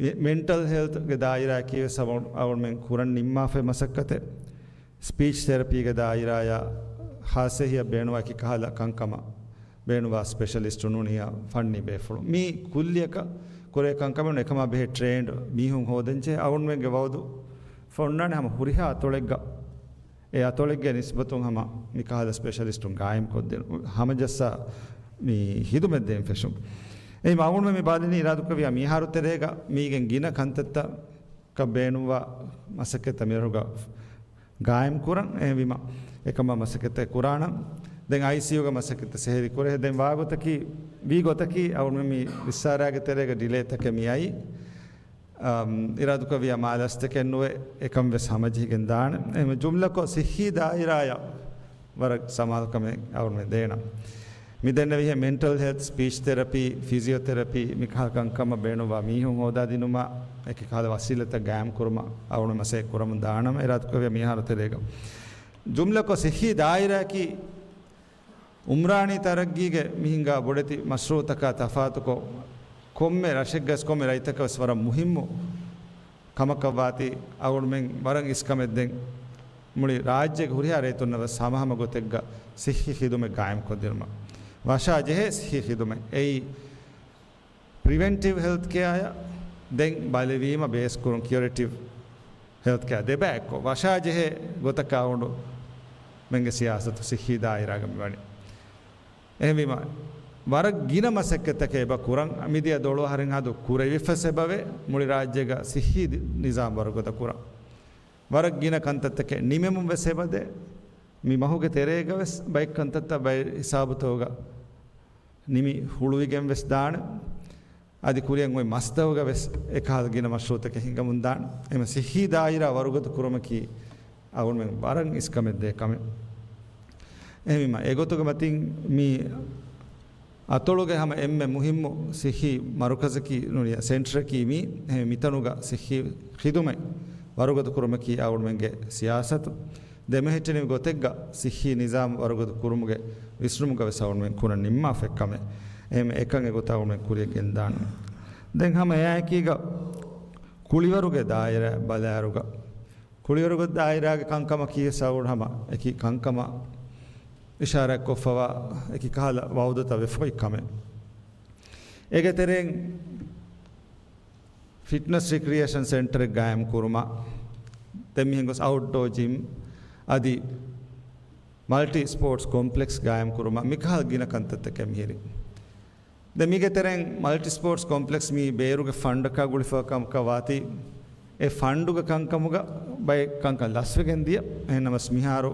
މެ-، މެންޓަލް ހެލްތުގެ ދާއިރާއަކީ ވެސް އަޅު-، އަޅުމެން ކުރަން ނިންމާފައި މަސައްކަތެއް. ސްޕީޗް ތެރަޕީގެ ދާއިރާޔާ ހާއްސަ އެހީއަށް ބޭނުންވާ އެކި ކަހަލަ ކަންކަމަށް ބޭނުންވާ ސްޕެޝަލިސްޓު ނޫނިއްޔާ ފަންނީ ބޭފުޅުން. މީ ކުއްލިއަކަށް ކުރޭ ކަންކަމެއް ނޫން، އެކަމާ ބެހޭ ޓްރޭންޑް މީހުން ހޯދަންޖެހޭ. އަޅުމެންގެ ވައުދު ފޮންނާނެ ހަމަ ހުރިހާ އަތޮޅެއްގަ، އެ އަތޮޅެއްގެ ނިސްބަތުން ހަމަ މި ކަހަލަ ސްޕެޝަލިސްޓުން ގާއިމްކޮށްދޭން، ހަމަޖައްސާ މި ހިދުމަތް ދޭން ފެށުން. އެހެން އަޅުމެން މި ބާލިނީ އިރާދުކުރެއްވިޔާ މިހާރު ތެރޭގަ މީގެން ގިނަ ކަންތައްތަކަށް ބޭނުންވާ މަސައްކަތްތައް މިރަށުގަ ގާއިމް ކުރަން. އެހެންވީމަ، އެކަމާ މަސައްކަތްތައް ކުރާނަން. ދެން އައިސީޔޫގެ މަސައްކަތްތައް ސެހިލި ކުރޭ. ދެން ވާގޮތަކީ، ވީ ގޮތަކީ، އަޅުމެން މި ވިއްސާރާގެ ތެރޭގަ ޑިލޭތަކެއް މިއައީ. އަމް، އިރާދުކުރެއްވިޔާ މާލަސްތަކެއް ނުވެ، އެކަން ވެސް ހަމަޖެހިގެން ދާނެ. އެހެން ޖުމްލަކޮށް ސިއްހީ ދާއިރާޔަށް ވަރަށް ސަމާލުކަމެއް އަޅުމެން ދޭނަން. މި ދެންނެވިހެން މެންޓަލް ހެލްތް، ސްޕީޗް ތެރަޕީ، ފިޒިއޯތެރަޕީ، މިކަހަލަ ކަންކަމަށް ބޭނުންވާ މީހުން ހޯދާދިނުމަށް އެކި ކަހަލަ ވަސީލަތްތައް ގާއިމް ކުރުމަށް އަޅުމެން މަސައްކަތް ކުރަމުން ދާނަމަ އިރާދުކުރެއްވިޔާ މިހާރު ތެރޭގަ. ޖުމްލަކޮށް ސިއްހީ ދާއިރާއަކީ އުމްރާނީ ތަރައްގީގެ މި ހިނގާ ބޮޑެތި މަޝްރޫއުތަކާ ތަފާތުކޮށް، ކޮންމެ ރަށެއްގަސް ކޮންމެ ރަށްތަކަށް ވެސް ވަރަށް މުހިއްމު ކަމަކަށް ވާތީ، އަޅުމެން ވަރަށް އިސްކަމެއް ދެން މުޅި ރާއްޖޭގެ ހުރިހާ ރައްޔިތުންނަށް ވެސް ހަމަހަމަ ގޮތެއްގަ ސިއްހީ ޚިދުމަތް ގާއިމްކޮށްދިނުމަށް. ވަށާ ޖެހޭ ސިއްހީ ޚިދުމަތް. އެއީ ޕްރިވެންޓިވް ހެލްތް ކެއާއަށް ދެން ބަލިވީމަ ބޭސްކުރުން ކިއުރޭޓިވް ހެލްތް ކެއާ ދެބައި އެއްކޮށް ވަށާ ޖެހޭ ގޮތަކަށް އަޅުމެންގެ ސިޔާސަތު ސިއްހީ ދާއިރާގަ މިވަނީ. އެހެންވީމަ، ވަރަށް ގިނަ މަސައްކަތްތަކެއް އެބަ ކުރަން، މިދިޔަ ދޮޅު އަހަރެއްހާދު ކުރެވިފަސް އެބަވޭ، މުޅި ރާއްޖޭގަ ސިއްހީ ދި-، ނިޒާމް ވަރުގަދަ ކުރަން. ވަރަށް ގިނަ ކަންތައްތަކެއް ނިމެމުން ވެސް އެބަދޭ، މި މަހުގެ ތެރޭގަ ވެސް ބައެއް ކަންތައްތައް ބައެއް ހިސާބުތަކުގަ ނިމި ހުޅުވިގެން ވެސް ދާނެ. އަދި ކުރިއަށް އޮތް މަސްތަކުގަ ވެސް އެކަހަލަ ގިނަ މަޝްރޫއުތަކެއް ހިނގަމުން ދާނެ. އެމަ ސިއްހީ ދާއިރާ ވަރުގަދަ ކުރުމަކީ އަޅުމެން ވަރަށް އިސްކަމެއް ދޭ ކަމެއް. އެހެންވީމަ، އެގޮތުގެ މަތިން މި އަތޮޅުގެ ހަމަ އެންމެ މުހިއްމު ސިއްހީ މަރުކަޒަކީ ނޫނިއްޔާ ސެންޓަރަކީ މީ. އެހެން މިތަނުގަ ސިއްހީ ޚިދުމަތް ވަރުގަދަ ކުރުމަކީ އަޅުމެންގެ ސިޔާސަތު. ދެމެހެއްޓެނިވި ގޮތެއްގަ ސިއްހީ ނިޒާމް ވަރުގަދަ ކުރުމުގެ ވިސްނުމުގަ ވެސް އަޅުމެން ކުރަން ނިންމާފައި ކަމެއް. އެހެން އެކަން އެގޮތަށް އަޅުމެން ކުރިޔަށް ގެންދާނެ. ދެން ހަމަ އެއާއެކީގަ ކުޅިވަރުގެ ދާއިރާ ބަލާއިރުގަ، ކުޅިވަރުގެ ދާއިރާގެ ކަންކަމަކީ ވެސް އަޅުގަނޑު ހަމަ އެކި ކަންކަމަށް އިޝާރާތްކޮށްފަވާ އެކި ކަހަލަ ވައުދުތައް ވެފަ އޮތް ކަމެއް. އޭގެ ތެރެއިން ފިޓްނަސް ރިކްރިއޭޝަން ސެންޓަރެއް ގާއިމް ކުރުމަށް، ދެން މިހެން ގޮސް އައުޓްޑޯ ޖިމް އަދި މަލްޓި ސްޕޯޓްސް ކޮމްޕްލެކްސް ގާއިމް ކުރުމަށް، މިކަހަލަ ގިނަ ކަންތައްތަކެއް މިހިރީ. ދެން މީގެ ތެރެއިން މަލްޓި ސްޕޯޓްސް ކޮމްޕްލެކްސް މީ ބޭރުގެ ފަންޑަކާ ގުޅިފަ ކަމަކަށް ވާތީ، އެ ފަންޑުގެ ކަންކަމުގަ ބައެއް ކަންކަން ލަސްވެގެން ދިޔަ. އެހެންނަމަސް މިހާރު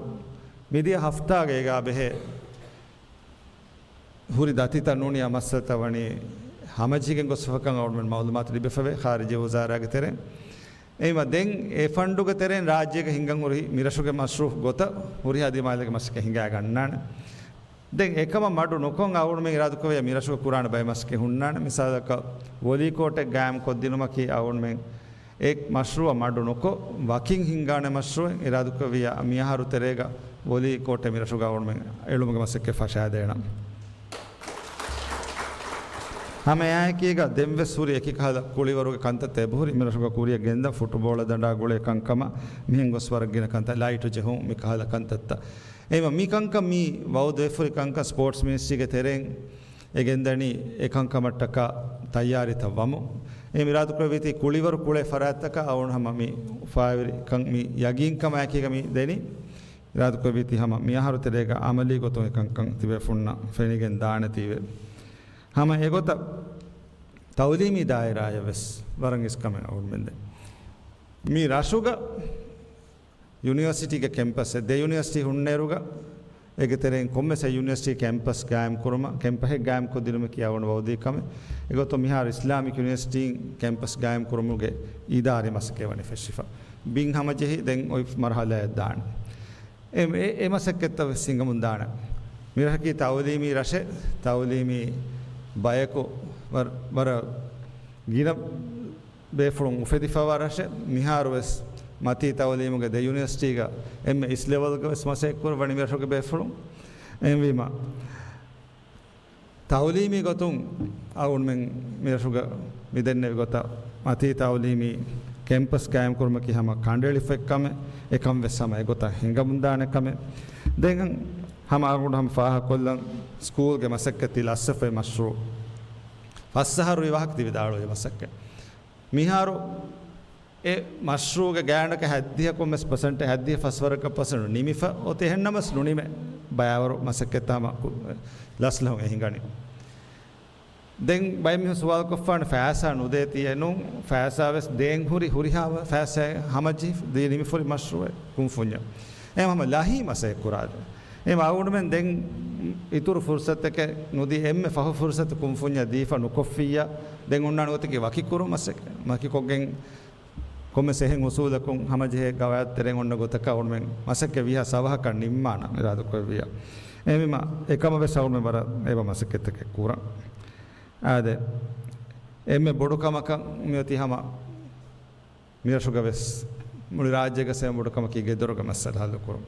މިދިޔަ ހަފްތާގަ އޭގާ ބެހޭ ހުރި ދަތިތައް ނޫނީ އާ މައްސަލަތައް ވަނީ ހަމަޖެހިގެން ގޮސްފަކަން އަޅުމެން މައުލޫމާތު ލިބިފަވޭ ޚާރިޖީ ވުޒާރާގެ ތެރެއިން. އެއީމަ ދެން އެ ފަންޑުގެ ތެރެއިން ރާއްޖޭގަ ހިންގަން ހުރި މިރަށުގެ މަޝްރޫއު ގޮތަށް ހުރިހާ ދިމާލެއްގެ މަސައްކަތް ހިނގާ ގަންނާނެ. ދެން އެކަމަށް މަޑު ނުކޮށް އަޅުމެން އިރާދަކުރެއްވިއްޔާ މިރަށުގަ ކުރާނެ ބައެއް މަސައްކަތް ހުންނާނެ. މިސާލަކަށް ވޮލީ ކޯޓެއް ގާއިމް ކޮށްދިނުމަކީ އަޅުމެން އެ މަޝްރޫއަށް މަޑު ނުކޮށް، ވަކިން ހިންގާނެ މަޝްރޫއެއް. އިރާދަކުރެއްވިއްޔާ މިއަހަރު ތެރޭގަ ވޮލީ ކޯޓެއް މިރަށުގަ އަޅުމެން އެޅުމުގެ މަސައްކަތް ފަށާދޭނަން. ހަމައެއާއެކީގަ ދެންވެސް ހުރި އެކި ކަހަލަ ކުޅިވަރުގެ ކަންތައްތައް އެބަހުރި މިރަށުގަ ކުރިއަށް ގެންދަން، ފުޓުބޯޅަ ދަނޑާ ގުޅޭ ކަންކަމަށް މިހެން ގޮސް ވަރަށް ގިނަ ކަންތައް، ލައިޓު ޖެހުން، މި ކަހަލަ ކަންތައްތައް. އެހެންވީމަ މި ކަންކަން މި ވައުދުވެފަ ހުރި ކަންކަން ސްޕޯޓްސް މިނިސްޓްރީގެ ތެރެއިން އެ ގެންދަނީ އެ ކަންކަމަށްޓަކާ ތައްޔާރީތައް ވަމުން. އެ އިރާދަކުރެއްވީތީ ކުޅިވަރު ކުޅޭ ފަރާތްތަކަށް އަޅުގަނޑު ހަމަ މި ފާވެރިކަން މި ޔަގީންކަމާއެކީގަ މި ދެނީ. އިރާދަކުރެއްވީތީ ހަމަ މިއަހަރު ތެރޭގަ އަމަލީ ގޮތުން އެ ކަންކަން ތިބޭފުންނަށް ފެނިގެން ދާނެތީވެ. ހަމަ އެގޮތަށް ތައުލީމީ ދާއިރާއަށް ވެސް ވަރަށް އިސްކަމެއް އަޅުގަނޑުމެން ދޭ. މި ރަށުގަ ޔުނިވަރސިޓީގެ ކެމްޕަސް ދެ ޔުނިވަރސިޓީ ހުންނައިރުގަ އޭގެ ތެރެއިން ކޮންމެސް އެއް ޔުނިވަރސިޓީ ކެމްޕަސް ގާއިމް ކުރުމަށް، ކެމްޕަހެއް ގާއިމް ކޮށްދިނުމަކީ އަޅުގަނޑު ވައުދީ ކަމެއް. އެގޮތުން މިހާރު އިސްލާމިކް ޔުނިވަރސިޓީން ކެމްޕަސް ގާއިމް ކުރުމުގެ އިދާރީ މަސައްކަތް ވަނީ ފެށިފަ. ބިން ހަމަޖެހި ދެން އޮތް މަރުހަލާއެއް ދާނެ. އެ، އެ، އެ މަސައްކަތްތައް ވެސް ހިނގަމުން ދާނެ. މިރަށަކީ ތައުލީމީ ރަށެއް، ތައުލީމީ ބަޔަކު ވަރަށް، ވަރަށް ގިނަ ބޭފުޅުން އުފެދިފަވާ ރަށެއް. މިހާރު ވެސް މަތީ ތައުލީމުގެ ދެ ޔުނިވަރސިޓީގަ އެންމެ އިސް ލެވަލްގަ ވެސް މަސައްކަތް ކުރައްވަނީ މިރަށުގެ ބޭފުޅުން. އެހެންވީމަ، ތައުލީމީ ގޮތުން އަޅުގަނޑުމެން މިރަށުގަ މި ދެންނެވި ގޮތަށް މަތީ ތައުލީމީ ކެމްޕަސް ގާއިމް ކުރުމަކީ ހަމަ ކަނޑައެޅިފައި ކަމެއް، އެކަން ވެސް ހަމަ އެގޮތަށް ހިނގަމުން ދާނެ ކަމެއް. ދެން ހަމަ އަޅުގަނޑު ހަމަ ފާހަގަކޮށްލަން ސްކޫލްގެ މަސައްކަތް ތި ލަސްވެފައި މަޝްރޫއު ފަސް އަހަރު ވި ވާހަކަ ތި ވިދާޅުވި މަސައްކަތް. މިހާރު އެ މަޝްރޫއުގެ ގާތްގަނޑަކަށް ހަތްދިހަ ކޮންމެސް ޕަސެންޓެއް، ހަތްދިހަ ފަސްވަރަކަށް ޕަސެންޓު ނިމިފަ އޮތީ. އެހެންނަމަސް ނުނިމޭ ބަޔާވަރު މަސައްކަތްތައް ހަމަ ކު-، ލަސްލަހުން އެ ހިނގަނީ. ދެން ބައެއް މީހުން ސުވާލުކޮށްފާނެ ފައިސާ ނުދޭތީ އެ ނޫން. ފައިސާ ވެސް ދޭން ހުރި، ހުރިހާ ފައިސާ ހަމަޖެހި ދީ ނިމިފަ ހުރި މަޝްރޫއެއް ކުންފުންޏެއް. އެ ހަމަ ލަހީ މަސައްކަތް ކުރާ. އެ އަޅުގަނޑުމެން ދެން އިތުރު ފުރުސަތެކެއް ނުދީ އެންމެ ފަހު ފުރުސަތު ކުންފުންޏަށް ދީފަ ނުކޮށްފިއްޔާ، ދެން އޮންނާނެ ގޮތަކީ ވަކިކުރުން މަސައްކަތް. ވަކިކޮށްގެން ކޮންމެސް އެހެން އުސޫލަކުން ހަމަޖެހޭ ގަވާއިދު ތެރެއިން އޮންނަ ގޮތަކަށް އަޅުމެން މަސައްކަތް ވީހާ ސަވަހަކަށް ނިންމާނަން އިރާދަކުރެއްވިއްޔާ. އެހެންވީމަ އެކަމަށް ވެސް އަޅުމެން ވަރަށް އެބަ މަސައްކަތްތަކެއް ކުރަން. އާދެ، އެންމެ ބޮޑު ކަމަކަށް މިއޮތީ ހަމަ މިރަށުގަ ވެސް މުޅި ރާއްޖޭގަ ސެމް ބޮޑު ކަމަކީ ގެދޮރުގެ މައްސަލަ ހައްލު ކުރުން.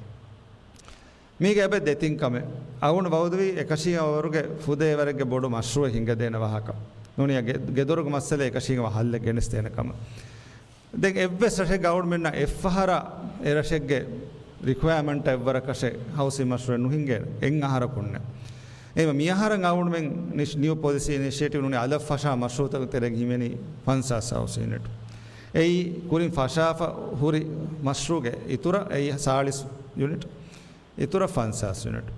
މީގެ އެބަ ދެތިން ކަމެއް. އަޅުގަނޑު ވައުދުވީ އެކަށީގެން އަވަރުގެ ފުދޭވަރެއްގެ ބޮޑު މަޝްރޫއެއް ހިންގަދޭނެ ވާހަކަ. ނޫނީ ގެ-، ގެދޮރުގެ މައްސަލަ އެކަށީގެން ހައްލެއް ގެނެސްދޭނެ ކަމަށް. ދެން އެއްވެސް ރަށެއްގެ އަޅުގަނޑުމެންނަށް އެއްފަހަރާ އެ ރަށެއްގެ ރިކުއަރމަންޓް އެއްވަރަކަށެއް ހައުސިން މަޝްރޫއެއް ނުހިނގޭ އެއް އަހަރަކުންނެ. އެހެންވީމަ މިއަހަރަށް އަޅުގަނޑުމެން ނިޝް-، ނިއު ޕޮލިސީ އިނިޝިއޭޓިވް ނޫނީ އަލަށް ފަށާ މަޝްރޫއުތަކުގެ ތެރޭގަ ހިމެނީ ފަންސާސް ހައުސިން ޔުނިޓް. އެއީ ކުރިން ފަށާފަ ހުރި މަޝްރޫއުގެ އިތުރަށް އެއީ ސާޅީސް ޔުނިޓް. އިތުރަށް ފަންސާސް ޔުނިޓް.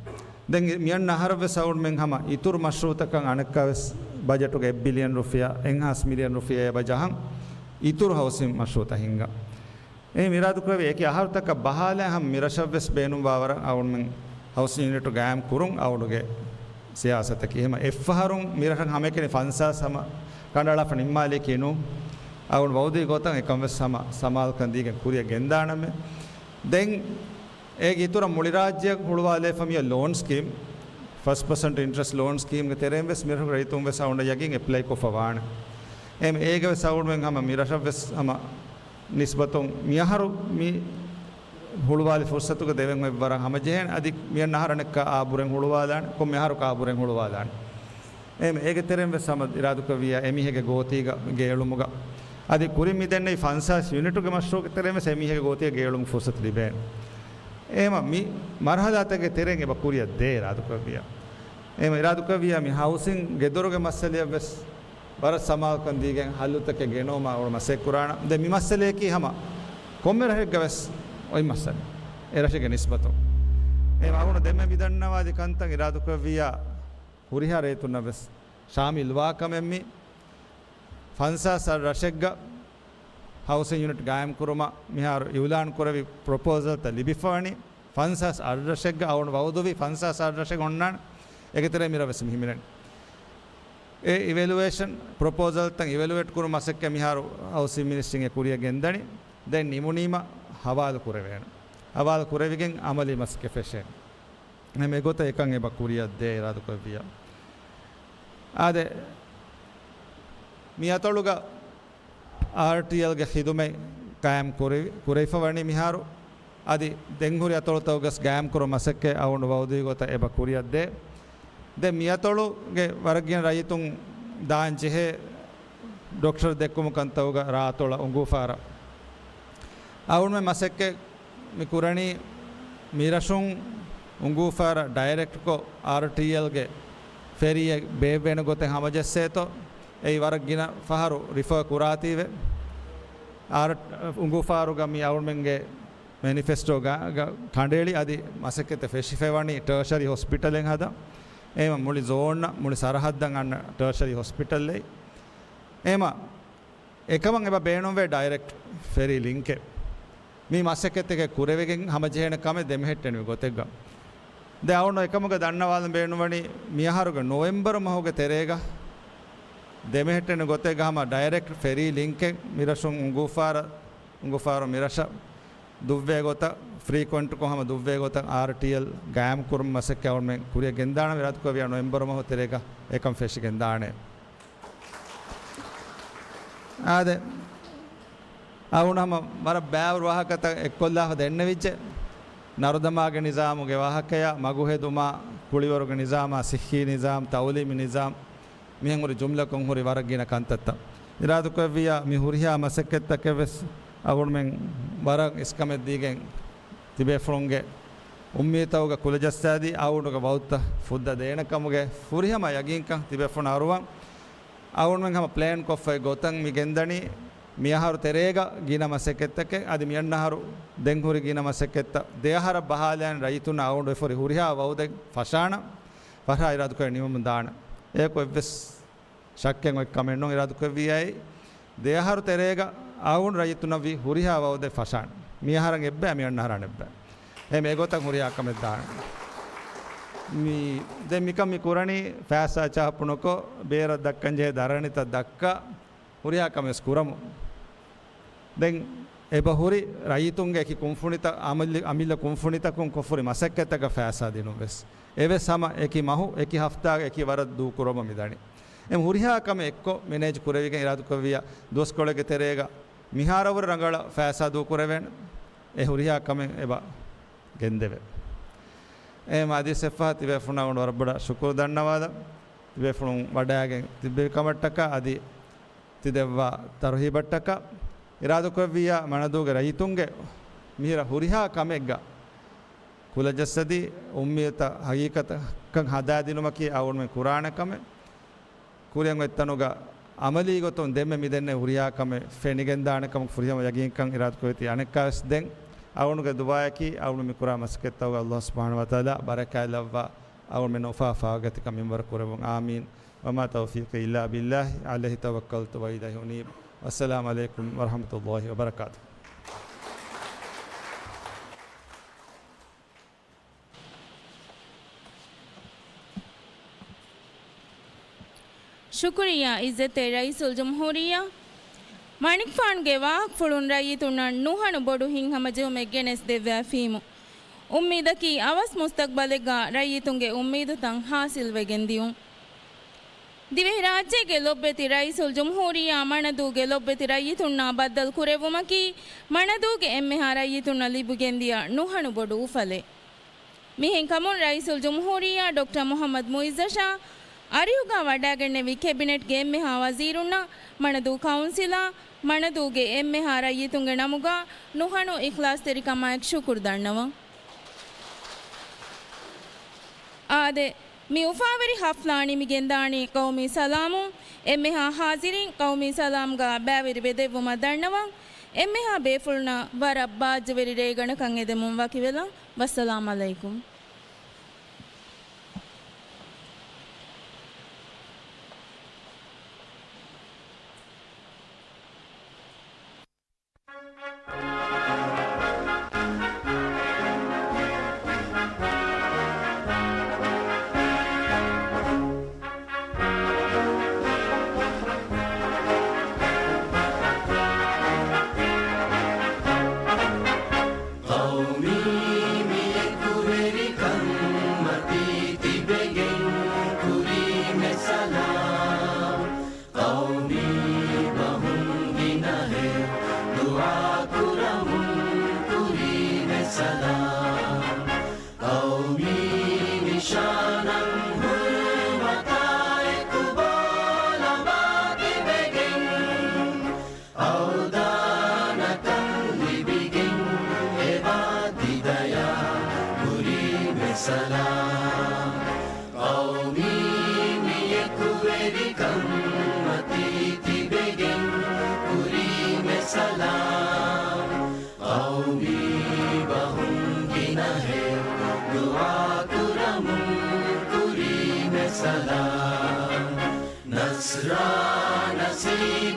ދެން މިއަންނަ އަހަރަށްވެސް އަޅުގަނޑުމެން ހަމަ އިތުރު މަޝްރޫއުތަކަށް އަނެއްކާވެސް ބަޖެޓުގެ އެއް ބިލިއަން ރުފިޔާ، އެއްހާސް މިލިއަން ރުފިޔާ އެބަ ޖަހަން އިތުރު ހައުސިން މަޝްރޫއުތައް ހިންގަން. އެހެން އިރާދަކުރެއްވި އެކި އަހަރުތަކަށް ބަހާލާ ހަމަ މިރަށަށްވެސް ބޭނުންވާވަރަށް އަޅުގަނޑުމެން ހައުސިން ޔުނިޓު ގާއިމް ކުރުން އަޅުގަނޑުގެ ސިޔާސަތަކީ. އެހެންވީމަ އެއްފަހަރުން މިރަށަށް ހަމައެކަނި ފަންސާސް ހަމަ ކަނޑައަޅާފަ ނިންމާލީކީ ނޫން. އަޅުގަނޑު ވައުދީ ގޮތަށް އެކަން ވެސް ހަމަ ސަމާލުކަން ދީގެން ކުރިއަށް ގެންދާނަމޭ. ދެން އޭގެ އިތުރަށް މުޅި ރާއްޖެއަށް ހުޅުވާލައިފަ މިއޮތް ލޯން ސްކީމް، ފަސް ޕަސެންޓް އިންޓްރެސްޓް ލޯން ސްކީމްގެ ތެރެއިން ވެސް މިރަށުގެ ރައްޔިތުން ވެސް އަޅުގަނޑަށް ޔަގީން އެޕްލައި ކޮށްފަ ވާނެ. އެހެން އޭގަ ވެސް އަޅުގަނޑުމެން ހަމަ މިރަށަށް ވެސް ހަމަ ނިސްބަތުން މިއަހަރު މި ހުޅުވާލި ފުރުސަތުގަ ދެވެން އޮތް ވަރަށް ހަމަޖެހޭނެ. އަދި މިއަންނަ އަހަރަށް އަނެއްކާ އާ ބުރެއް ހުޅުވާލާނެ، ކޮންމެ އަހަރަކު އާ ބުރެއް ހުޅުވާލާނެ. އެހެން އޭގެ ތެރެއިން ވެސް ހަމަ އިރާދަކުރެއްވިއްޔާ އެމީހެއްގެ ގޯތީގަ ގެއެޅުމުގަ އަދި ކުރިން މި ދެންނެވި ފަންސާސް ޔުނިޓުގެ މަޝްރޫއުގެ ތެރެއިން ވެސް އެމީހެއްގެ ގޯތީގަ ގެއެޅުމުގެ ފުރުސަތު ލިބޭނެ. އެހެންވީމަ މި މަރުހަލާތަކުގެ ތެރެއިން އެބަ ކުރިއަށް ދޭ އިރާދަކުރެއްވިއްޔާ. އެހެންވީމަ އިރާދަކުރެއްވިއްޔާ މި ހައުސިން ގެދޮރުގެ މައްސަލައަށް ވެސް ވަރަށް ސަމާލުކަން ދީގެން ހައްލުތަކެއް ގެނައުމަށް އަޅުގަނޑު މަސައްކަތް ކުރާނަން. ދެން މި މައްސަލަޔަކީ ހަމަ ކޮންމެ ރަށެއްގަ ވެސް އޮތް މައްސަލަ. އެ ރަށެއްގެ ނިސްބަތުން. އެހެންވީމަ އަޅުގަނޑު ދެންމެ މިދަންނަވާލި ކަންތައް އިރާދަކުރެއްވިއްޔާ ހުރިހާ ރައްޔިތުންނަށް ވެސް ޝާމިލްވާ ކަމެއް މި ފަންސާސް އަށް ރަށެއްގަ ހައުސިން ޔުނިޓް ގާއިމް ކުރުމަށް މިހާރު އިއުލާން ކުރެވި ޕްރޮޕޯސަލްތައް ލިބިފަވަނީ. ފަންސާސް އަށް ރަށެއްގަ އަޅުގަނޑު ވައުދުވި ފަންސާސް އަށް ރަށެއް އޮންނާނެ. އޭގެ ތެރޭ މިރަށް ވެސް މި ހިމެނެނީ. އެ އިވެލުއޭޝަން ޕްރޮޕޯސަލްތައް އިވެލުއޭޓް ކުރުމުގެ މަސައްކަތް މިހާރު ހައުސިން މިނިސްޓްރީން އެ ކުރިއަށް ގެންދަނީ. ދެން ނިމުނީމަ ހަވާލު ކުރެވޭނެ. ހަވާލު ކުރެވިގެން އަމަލީ މަސައްކަތް ފެށޭނެ. އެހެން އެގޮތަށް އެކަން އެބަ ކުރިއަށް ދޭ އިރާދަކުރެއްވިއްޔާ. އާދެ، މި އަތޮޅުގަ އާރްޓީއެލްގެ ޚިދުމަތް ޤާއިމް ކުރެ-، ކުރެވިފަ ވަނީ މިހާރު. އަދި ދެން ހުރި އަތޮޅުތަކުގަސް ޤާއިމް ކުރުމަށް މަސައްކަތް އަޅުގަނޑު ވައުދުވި ގޮތަށް އެބަ ކުރިއަށް ދޭ. ދެން މި އަތޮޅުގެ ވަރަށް ގިނަ ރައްޔިތުން ދާން ޖެހޭ ޑޮކްޓަރު ދެއްކުމުގެ ކަންތައްގަ ރާއަތޮޅަށް އުނގޫފާރަށް އަޅުގަނޑުމެން މަސައްކަތް މި ކުރަނީ މިރަށުން އުނގޫފާރަށް ޑައިރެކްޓްކޮށް އާރްޓީއެލްގެ ފެރީއެއް ބޭއްވޭނެ ގޮތެއް ހަމަޖެއްސޭތޯ. އެއީ ވަރަށް ގިނަ ފަހަރު ރިފަރ ކުރާތީވެ. އާރް-، އުނގޫފާރުގަ މި އަޅުގަނޑުމެންގެ މެނިފެސްޓޯގަ ކަނޑައެޅި އަދި މަސައްކަތެއް ފެށިފައިވަނީ ޓާޝަރީ ހޮސްޕިޓަލެއް ހަދަން. އެހެންވީމަ މުޅި ޒޯނަށް މުޅި ސަރަހައްދަށް އަންނަ ޓާޝަރީ ހޮސްޕިޓަލެއް. އެހެންވީމަ އެކަމަށް އެބަ ބޭނުންވޭ ޑައިރެކްޓް ފެރީ ލިންކެއް. މި މަސައްކަތްތަކެއް ކުރެވިގެން ހަމަޖެހޭނެ ކަމެއް ދެމެހެއްޓެނިވި ގޮތެއްގަ. ދެން އަޅުގަނޑު އެކަމުގަ ދަންނަވާލަން ބޭނުންވަނީ މިއަހަރުގެ ނޮވެމްބަރު މަހުގެ ތެރޭގަ ދެމެހެއްޓެނިވި ގޮތެއްގަ ހަމަ ޑައިރެކްޓް ފެރީ ލިންކެއް މިރަށުން އުނގޫފާރަށް، އުނގޫފާރު މިރަށަށް ދުއްވޭ ގޮތަށް، ފްރީކުއެންޓްކޮށް ހަމަ ދުއްވޭ ގޮތަށް އާރްޓީއެލް ގާއިމް ކުރުމަށް މަސައްކަތް އަޅުގަނޑުމެން ކުރިއަށް ގެންދާނަމޭ. އިރާދަކުރެއްވިއްޔާ ނޮވެމްބަރު މަހު ތެރޭގަ އެކަން ފެށިގެންދާނެ. އާދެ، އަޅުގަނޑު ހަމަ ވަރަށް ބައިވަރު ވާހަކަތައް އެއްކޮށްލާފަ ދެންނެވިއްޖެ. ނަރުދަމާގެ ނިޒާމުގެ ވާހަކަޔާ، މަގުހެދުމާ، ކުޅިވަރުގެ ނިޒާމާ، ސިއްހީ ނިޒާމް، ތައުލީމީ ނިޒާމް، މިހެން ހުރި ޖުމްލަކޮށް ހުރި ވަރަށް ގިނަ ކަންތައްތައް. އިރާދަކުރެއްވިއްޔާ މި ހުރިހާ މަސައްކަތްތަކެއް ވެސް އަޅުގަނޑުމެން ވަރަށް އިސްކަމެއް ދީގެން ތިބޭފުޅުންގެ އުއްމީދުތަކުގަ ކުލަޖައްސާދީ، އަޅުގަނޑުގެ ވައުދުތައް ފުއްދަ ދޭނެ ކަމުގެ ފުރިހަމަ ޔަގީންކަން ތިބޭފުޅުން އަރުވަން. އަޅުގަނޑުމެން ހަމަ ޕްލޭން ކޮށްފައި ގޮތަށް މި ގެންދަނީ މިއަހަރު ތެރޭގަ ގިނަ މަސައްކަތްތަކެއް، އަދި މިއަންނަ އަހަރު ދެން ހުރި ގިނަ މަސައްކަތްތައް ދެ އަހަރަށް ބަހާލައިގެން ރައްޔިތުންނަށް އަޅުގަނޑު އެފަހުރި ހުރިހާ ވައުދެއް ފަށާނަން ފަށާ އިރާދަކުރެ ނިމުމުން ދާނެ. އެއަކު އެއްވެސް ޝައްކެއް އޮތް ކަމެއް ނޫން. އިރާދަކުރެއްވިއްޔާ ދެ އަހަރު ތެރޭގަ އަޅުގަނޑު ރައްޔިތުންނަށްވީ ހުރިހާ ވައުދެއް ފަށާނެ. މި އަހަރަށް އެއްބަޔަށް މި އަންނަ އަހަރަށް އެއްބަޔަށް. އެހެން އެގޮތަށް ހުރިހާ ކަމެއް ދާނެ. މި، ދެން މިކަން މި ކުރަނީ ފައިސާ ޗާޕު ނުކޮށް، ބޭރަށް ދައްކަން ޖެހޭ ދަރަނިތައް ދައްކާ، ހުރިހާ ކަމެއް ވެސް ކުރަމު. ދެން އެބަ ހުރި ރައްޔިތުންގެ އެކި ކުންފުނިތައް، އަމިއްލަ، އަމިއްލަ ކުންފުނިތަކުން ކޮށްފަ ހުރި މަސައްކަތްތަކަށް ފައިސާ ދިނުން ވެސް. އެވެސް ހަމަ އެކި މަހު، އެކި ހަފްތާގަ އެކި ވަރަށް ދޫކުރަމުން މިދަނީ. އެ ހުރިހާ ކަމެއް އެއްކޮށް މެނޭޖް ކުރެވިގެން އިރާދަކުރެއްވިއްޔާ ދުވަސްކޮޅެއްގެ ތެރޭގަ މިހާރަށްވުރެ ރަނގަޅަށް ފައިސާ ދޫކުރެވޭނެ. އެ ހުރިހާ ކަމެއް އެބަ ގެންދެވޭ. އެހެންވީމަ އަދިވެސް އެއްފަހަރު ތިބޭފުޅުންނަށް އަޅުގަނޑު ވަރަށް ބޮޑަށް ޝުކުރު ދަންނަވާލަން. ތިބޭފުޅުން ވަޑައިގެން ތިއްބެވި ކަމަށްޓަކާ އަދި ތި ދެއްވާ ތަރުހީބަށްޓަކާ. އިރާދަކުރެއްވިއްޔާ މަނަދޫގެ ރައްޔިތުންގެ މިހިރަ ހުރިހާ ކަމެއްގަ ކުލަޖައްސަދީ، އުއްމީދުތައް ހަގީގަތަކަށް ހަދާދިނުމަކީ އަޅުގަނޑުމެން ކުރާނެ ކަމެއް. ކުރިއަށް އޮތް ތަނުގަ އަމަލީ ގޮތުން ދެންމެ މިދެންނެވި ހުރިހާ ކަމެއް ފެނިގެންދާނެ ކަމަކު ފުރިހަމަ ޔަގީންކަން އިރާދަކުރެއްވި އަނެއްކާވެސް ދެން އަޅުގަނޑުގެ ދުޢާއަކީ އަޅުގަނޑު މި ކުރާ މަސައްކަތްތަކުގަ ﷲ ސުބްޙާނަހޫ ވަތަޢާލާ ބަރަކާތް ލައްވާ އަޅުގަނޑުމެން އުފާ ފާގަތިކަން މިންވަރު ކުރެއްވުން. އާމީން. وما توفيقي إلا بالله عليه توكلت وإليه أنيب. والسلام عليكم ورحمة الله وبركاته. ޝުކުރިއްޔާ ޢިއްޒަތްތެރި ރައީސުލްޖުމްހޫރިއްޔާ. މަނިކުފާނުގެ ވާހަކަފުޅުން ރައްޔިތުންނަށް ނުހަނު ބޮޑު ހިތްހަމަޖެހުމެއް ގެނެސްދެއްވާފީމު. އުއްމީދަކީ އަވަސް މުސްތަޤްބަލެއްގަ ރައްޔިތުންގެ އުއްމީދުތައް ހާސިލްވެގެން ދިޔުން. ދިވެހިރާއްޖޭގެ ލޮބުވެތި ރައީސުލްޖުމްހޫރިއްޔާ މަނަދޫގެ ލޮބުވެތި ރައްޔިތުންނާ ބައްދަލު ކުރެއްވުމަކީ، މަނަދޫގެ އެންމެހާ ރައްޔިތުންނަށް ލިބިގެންދިޔަ ނުހަނު ބޮޑު އުފަލެއް. މިހެންކަމުން ރައީސުލްޖުމްހޫރިއްޔާ ޑޮކްޓަރ މުޙައްމަދު މުޢިއްޒަށާ އަރިހުގަ ވަޑައިގެންނެވި ކެބިނެޓްގެ އެންމެހާ ވަޒީރުންނަށް މަނަދޫ ކައުންސިލާ މަނަދޫގެ އެންމެހާ ރައްޔިތުންގެ ނަމުގަ ނުހަނު އިޚްލާޞްތެރިކަމާއެކު ޝުކުރު ދަންނަވަން. އާދެ، މި އުފާވެރި ޙަފްލާ ނިމިގެންދާނީ ޤައުމީ ސަލާމުން. އެންމެހާ ޙާޟިރީން ޤައުމީ ސަލާމްގަ ބައިވެރިވެދެއްވުމަށް ދަންނަވަން. އެންމެހާ ބޭފުޅުންނަށް ވަރަށް ބާއްޖަވެރި ރޭގަނޑަކަށް އެދެމުން ވަކިވެލަން. ވައްސަލާމް ޢަލައިކުމް. ސަލާމް. ޤައުމީ ނިޝާނަށް ހުރުމަތާ އެކު ބޯލަނބާ ތިބެގެން، އަވްދާނަކަން ލިބިގެން އެބާ ތި ދަޔާ ކުރީމެ ސަލާމް. ޤައުމީ މި އެކުވެރިކަން މަތީ ތިބެގެން ކުރީމެ ސަލާމް. ޤައުމީ ބަހުން ގިނަ ހެޔޮ ދުޢާ ކުރަމުން ކުރީމެ ސަލާމް. ނަޞްރާ ނަޞީރު